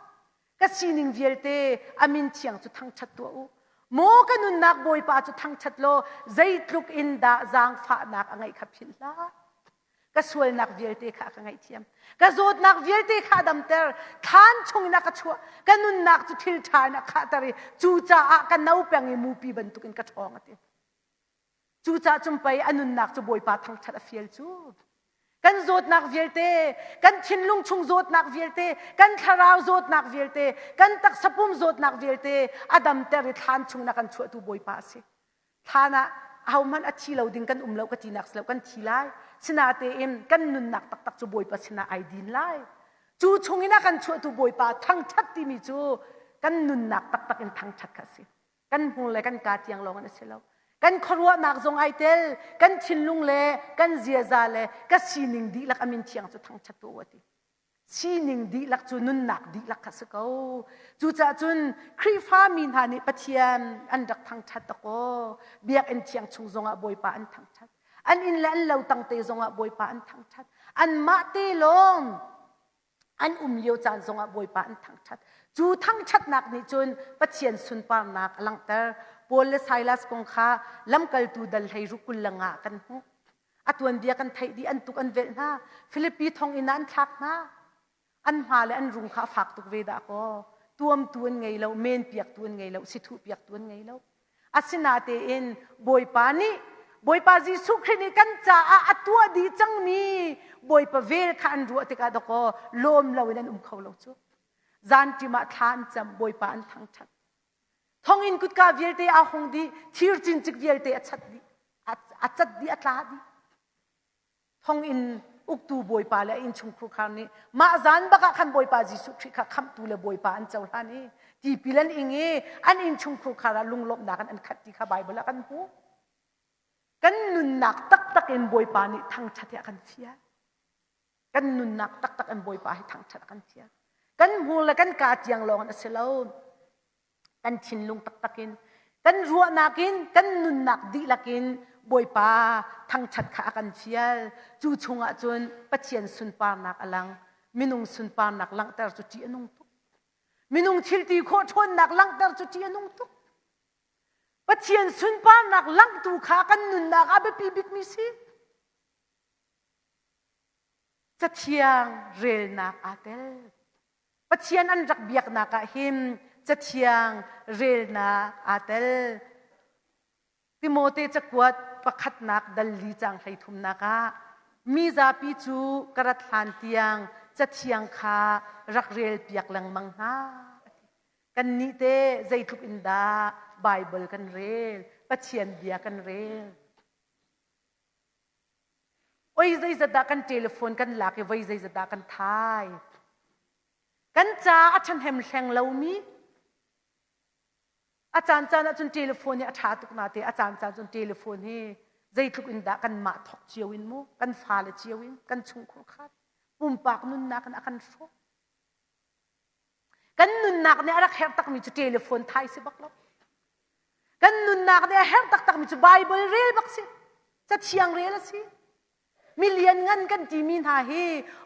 Ka sining vialte a min thiang cu thangṭhat tuah u. Maw ka nunnak Bawipa cu thangṭhat law zeitluk in dah zaangfahnak a ngeih kha philh hlah. Ka sualnak vialte kha a ka ngaihthiam. Ka zawtnak vialte kha a damter. Thlan chungin a ka chuah. Ka nunnak cu thil ṭha in a khahter i cucaah ka no peng i mupi bantukin ka ṭhawng a ti. Cucaah cun pei a nunnak cu Bawipa thangṭhat a fial cu. Kan zawtnak vialte, kan thinlung chung zawtnak vialte, kan thlarau zawtnak vialte, kan taksa pum zawtnak vialte a damter i thlan chung na kan chuahtu Bawipa a si. Thlan ah ahohmanh a thi lo ding kan um lo ka tinak si lo kan thi lai. Sinatein kan nunnak taktak cu Bawipa sinah ai din lai. Cu chungin a kan chuahtu Bawipa thangṭhat timi cu kan nunnak taktak in thangṭhat kha a si. Kan hmur le kan kaa tiang lawng in a si lo. Kan khuaruahnak zong ai tel, kan thinlung le kan ziaza le ka sining dihlak a min thiang cu thangṭhat tu a ti. Sining dihlak cu nunnak dihlak kha si ko. Cucaah cun Khrihfa mi hna nih Pathian an rak thangṭhat dakaw. Biakinn thiang chung zongah Bawipa an thangṭhat. An inn le an lo tangte zongah Bawipa an thangṭhat. Anmah te lawng an um lio caan zongah Bawipa an thangṭhat. Cu thangṭhatnak nih cun Pathian sunparnak a langhter. Paul le Silas kong kha lamkaltu dal hlei ruk 20 le nga kan hmuh. A tuanbia kan theih dih an tuk an velh hna. Filipi thonginn ah an thlak hna. An hma le an rung kha a fak tuk ve dah kaw. Tuamtu an ngei lo, men piaktu an ngei lo, sithuh piaktu an ngei lo. Asinatein Bawipa nih Bawipa Jesuh Khrih nih kan caah a tuah dih cangmi Bawipa vel kha an ruah tikah dakaw lawm loin an um kho lo cu. Zanṭim ah thla an cam, Bawipa an thangṭhat. Thonginn kutka vialte aa hung dih, thir cincik vialte a chat dih, a cat dih, a tla dih. Thonginn uktu bawipa le a innchungkhur khar nih mah zan bak ah khan Bawipa Jesuh Khrih kha khamhtu le Bawipa an cohlan i tipil an ing i an innchungkhur khar ah lunglawmhnak in an khat ti kha Baibal ah kan hmuh. Kan nunnak taktak in Bawipa nih thangṭhat hi a kan fial. Kan nunnak taktak in Bawipa hi thangṭhat a kan fial. Kan hmur le kan kaa tiang lawng in a si lo. Kan thinlung taktak in, kan ruahnak in, kan nunnak dihlak in Bawipa thangṭhat kha a kan fial. Cu chungah cun Pathian sunparnak a lang. Minung sunparnak langhter cu ṭih a nung tuk. Minung thilti khawh ṭhawnnak langhter cu ṭih a nung tuk. Pathian sunparnak langhtu kha kan nunnak ah biapi bikmi si. Cathiang relnak aa tel. Pathian an rak biaknak ah hin cathiang relnak aa tel. Timote cakuat pakhatnak dal li cang hleithumnak ah mi zapi cu ka rat hlan tiang cathiang kha rak rel piak lengmang hna. Kannih te zeitluk in dah Baibal kan rel, Pathian bia kan rel. Oi zeizat dah kan telephone kan lak i voi zeizat dah kan thai. Kan ca a ṭhahnem hleng lomi. A caan caan ahcun telephone hi a ṭha tuk nate a caan caan cun telephone hi zeitluk in dah kanmah thawk cio in mu kan fale cio in kan chungkhur khat pumpak nunnak in a kan hrawh. Kan nunnak nih a rak herh takmi cu telephone thai si bak lo. Kan nunnak nih a herh taktakmi cu Bible rel bak si. Cathiang rel a si. Mi lianngan kan timi hna hi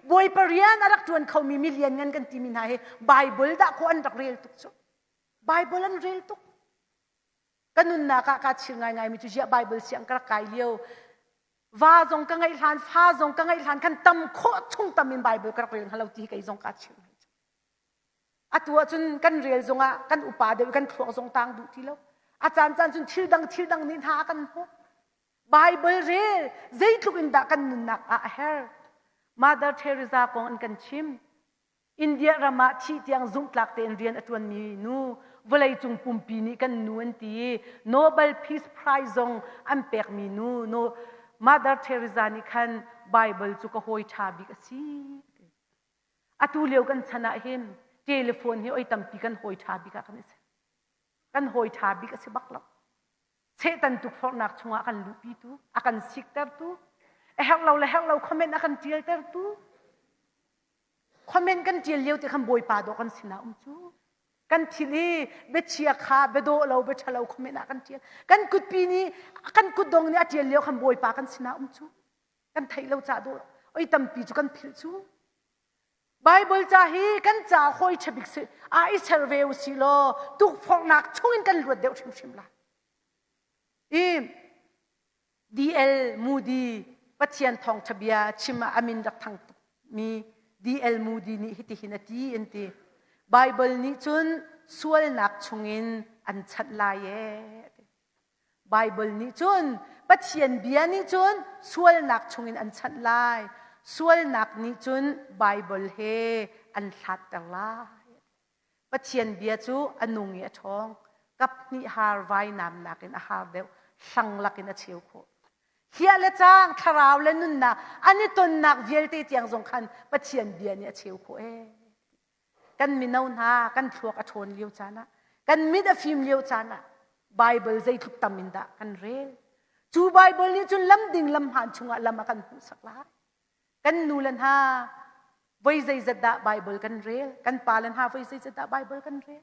Bawipa rian a rak ṭuan khomi mi lianngan kan timi hna hi Bible dah khaw an rak rel tuk cu. Bible an rel tuk. Ka nunnak ah kaa chir ngaingaimi cu ziah Bible siang ka rak kai lio. Va zong ka ngeih hlan, fa zong ka ngeih hlan khan tam khawh chung tam in Bible ka rak rel hnga lo ti hi kei zong kaa chir ngai. Atu ahcun kan rel zongah kan upa deuh kan thluak zong tang duh ti lo. A caan caan cun thil dang thil dang nih hna a kan hnawh. Bible rel zeitluk in dah kan nunnak ah a herh. Mother Teresa kong an kan chim. India ram ah thih tiang zumhtlak tein rian a ṭuanmi nu vawleicung pumpi nih kan nu an ti i Nobel Peace Prize zong an pekmi nu no Mother Teresa nih khan Bible cu ka hawi ṭha bik a si. Atu lio kan chan ah hin telephone hi oi tampi kan hawi ṭha bik ah kan i ser. Kan hawi ṭha bik a si bak lo. Satan tukforhnak chungah kan luhpitu, a kan siktertu, a herh lo le herh lo comment a kan ṭialtertu, Comment kan ṭial lio te khan Bawipa dawh kan sinah um cu. Kan thil i biachia kha biadawh lo biaṭhalo comment ah kan ṭial. Kan kutpi nih kan kutdong nih a ṭial lio khan Bawipa kan sinah um cu. Kan theih lo ca dawh oi tampi cu kan philh cu. Bible ca hi kan ca hawi ṭha bik si a i ser ve u si law tukforhnak chungin kan luat deuh hrimhrim lai. I D.L. Moody Pathian thawngṭha bia chim ah a min rak thang tukmi D.L. Moody nih hitihin a ti an ti. Bible nih cun sualnak chungin an chanh lai ee. Bible nih cun Pathian bia nih cun sualnak chungin an chanh lai. Sualnak nih cun Bible he an hlatter lai. Pathian bia cu a nung i a ṭhawng. Kaphnih har vainam nakin a har deuh, hlang lakin a cheu khawh. Hliah le caang, thlarau le nunnak an i tonnak vialte tiang zong khan Pathian bia nih a cheu khawh ee. Kan mino hna kan thluak a ṭhawn lio caan ah, kan mit a fim lio caan ah Bible zeitluk tam in dah kan rel. Cu Bible nih cun lam ding lam hmaan chungah lam a kan hmuhsak lai. Kan nu le hna voi zeizat dah Bible kan rel? Kan pa le hna voi zeizat dah Bible kan rel?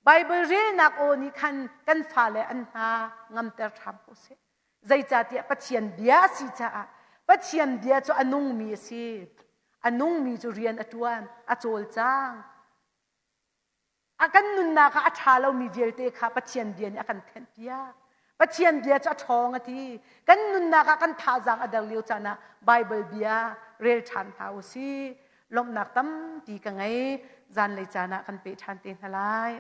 Bible relnak aw nih khan kan fale an hna ngamter ṭham ko seh. Zeicahtiah Pathian bia a si caah Pathian bia cu a nungmi a si. A nungmi cu rian a ṭuan, a cawlcang. A kan nunnak ah a ṭha lomi vialte kha Pathian bia nih a kan thenhpiak. Pathian bia cu a ṭhawng a ti. Kan nunnak ah kan thazaang a der lio caan ah Baibal bia rel ṭhan hna u sih. Lawmhnak tampi ka ngei. Zanlei caan ah kan peh ṭhan te hna lai.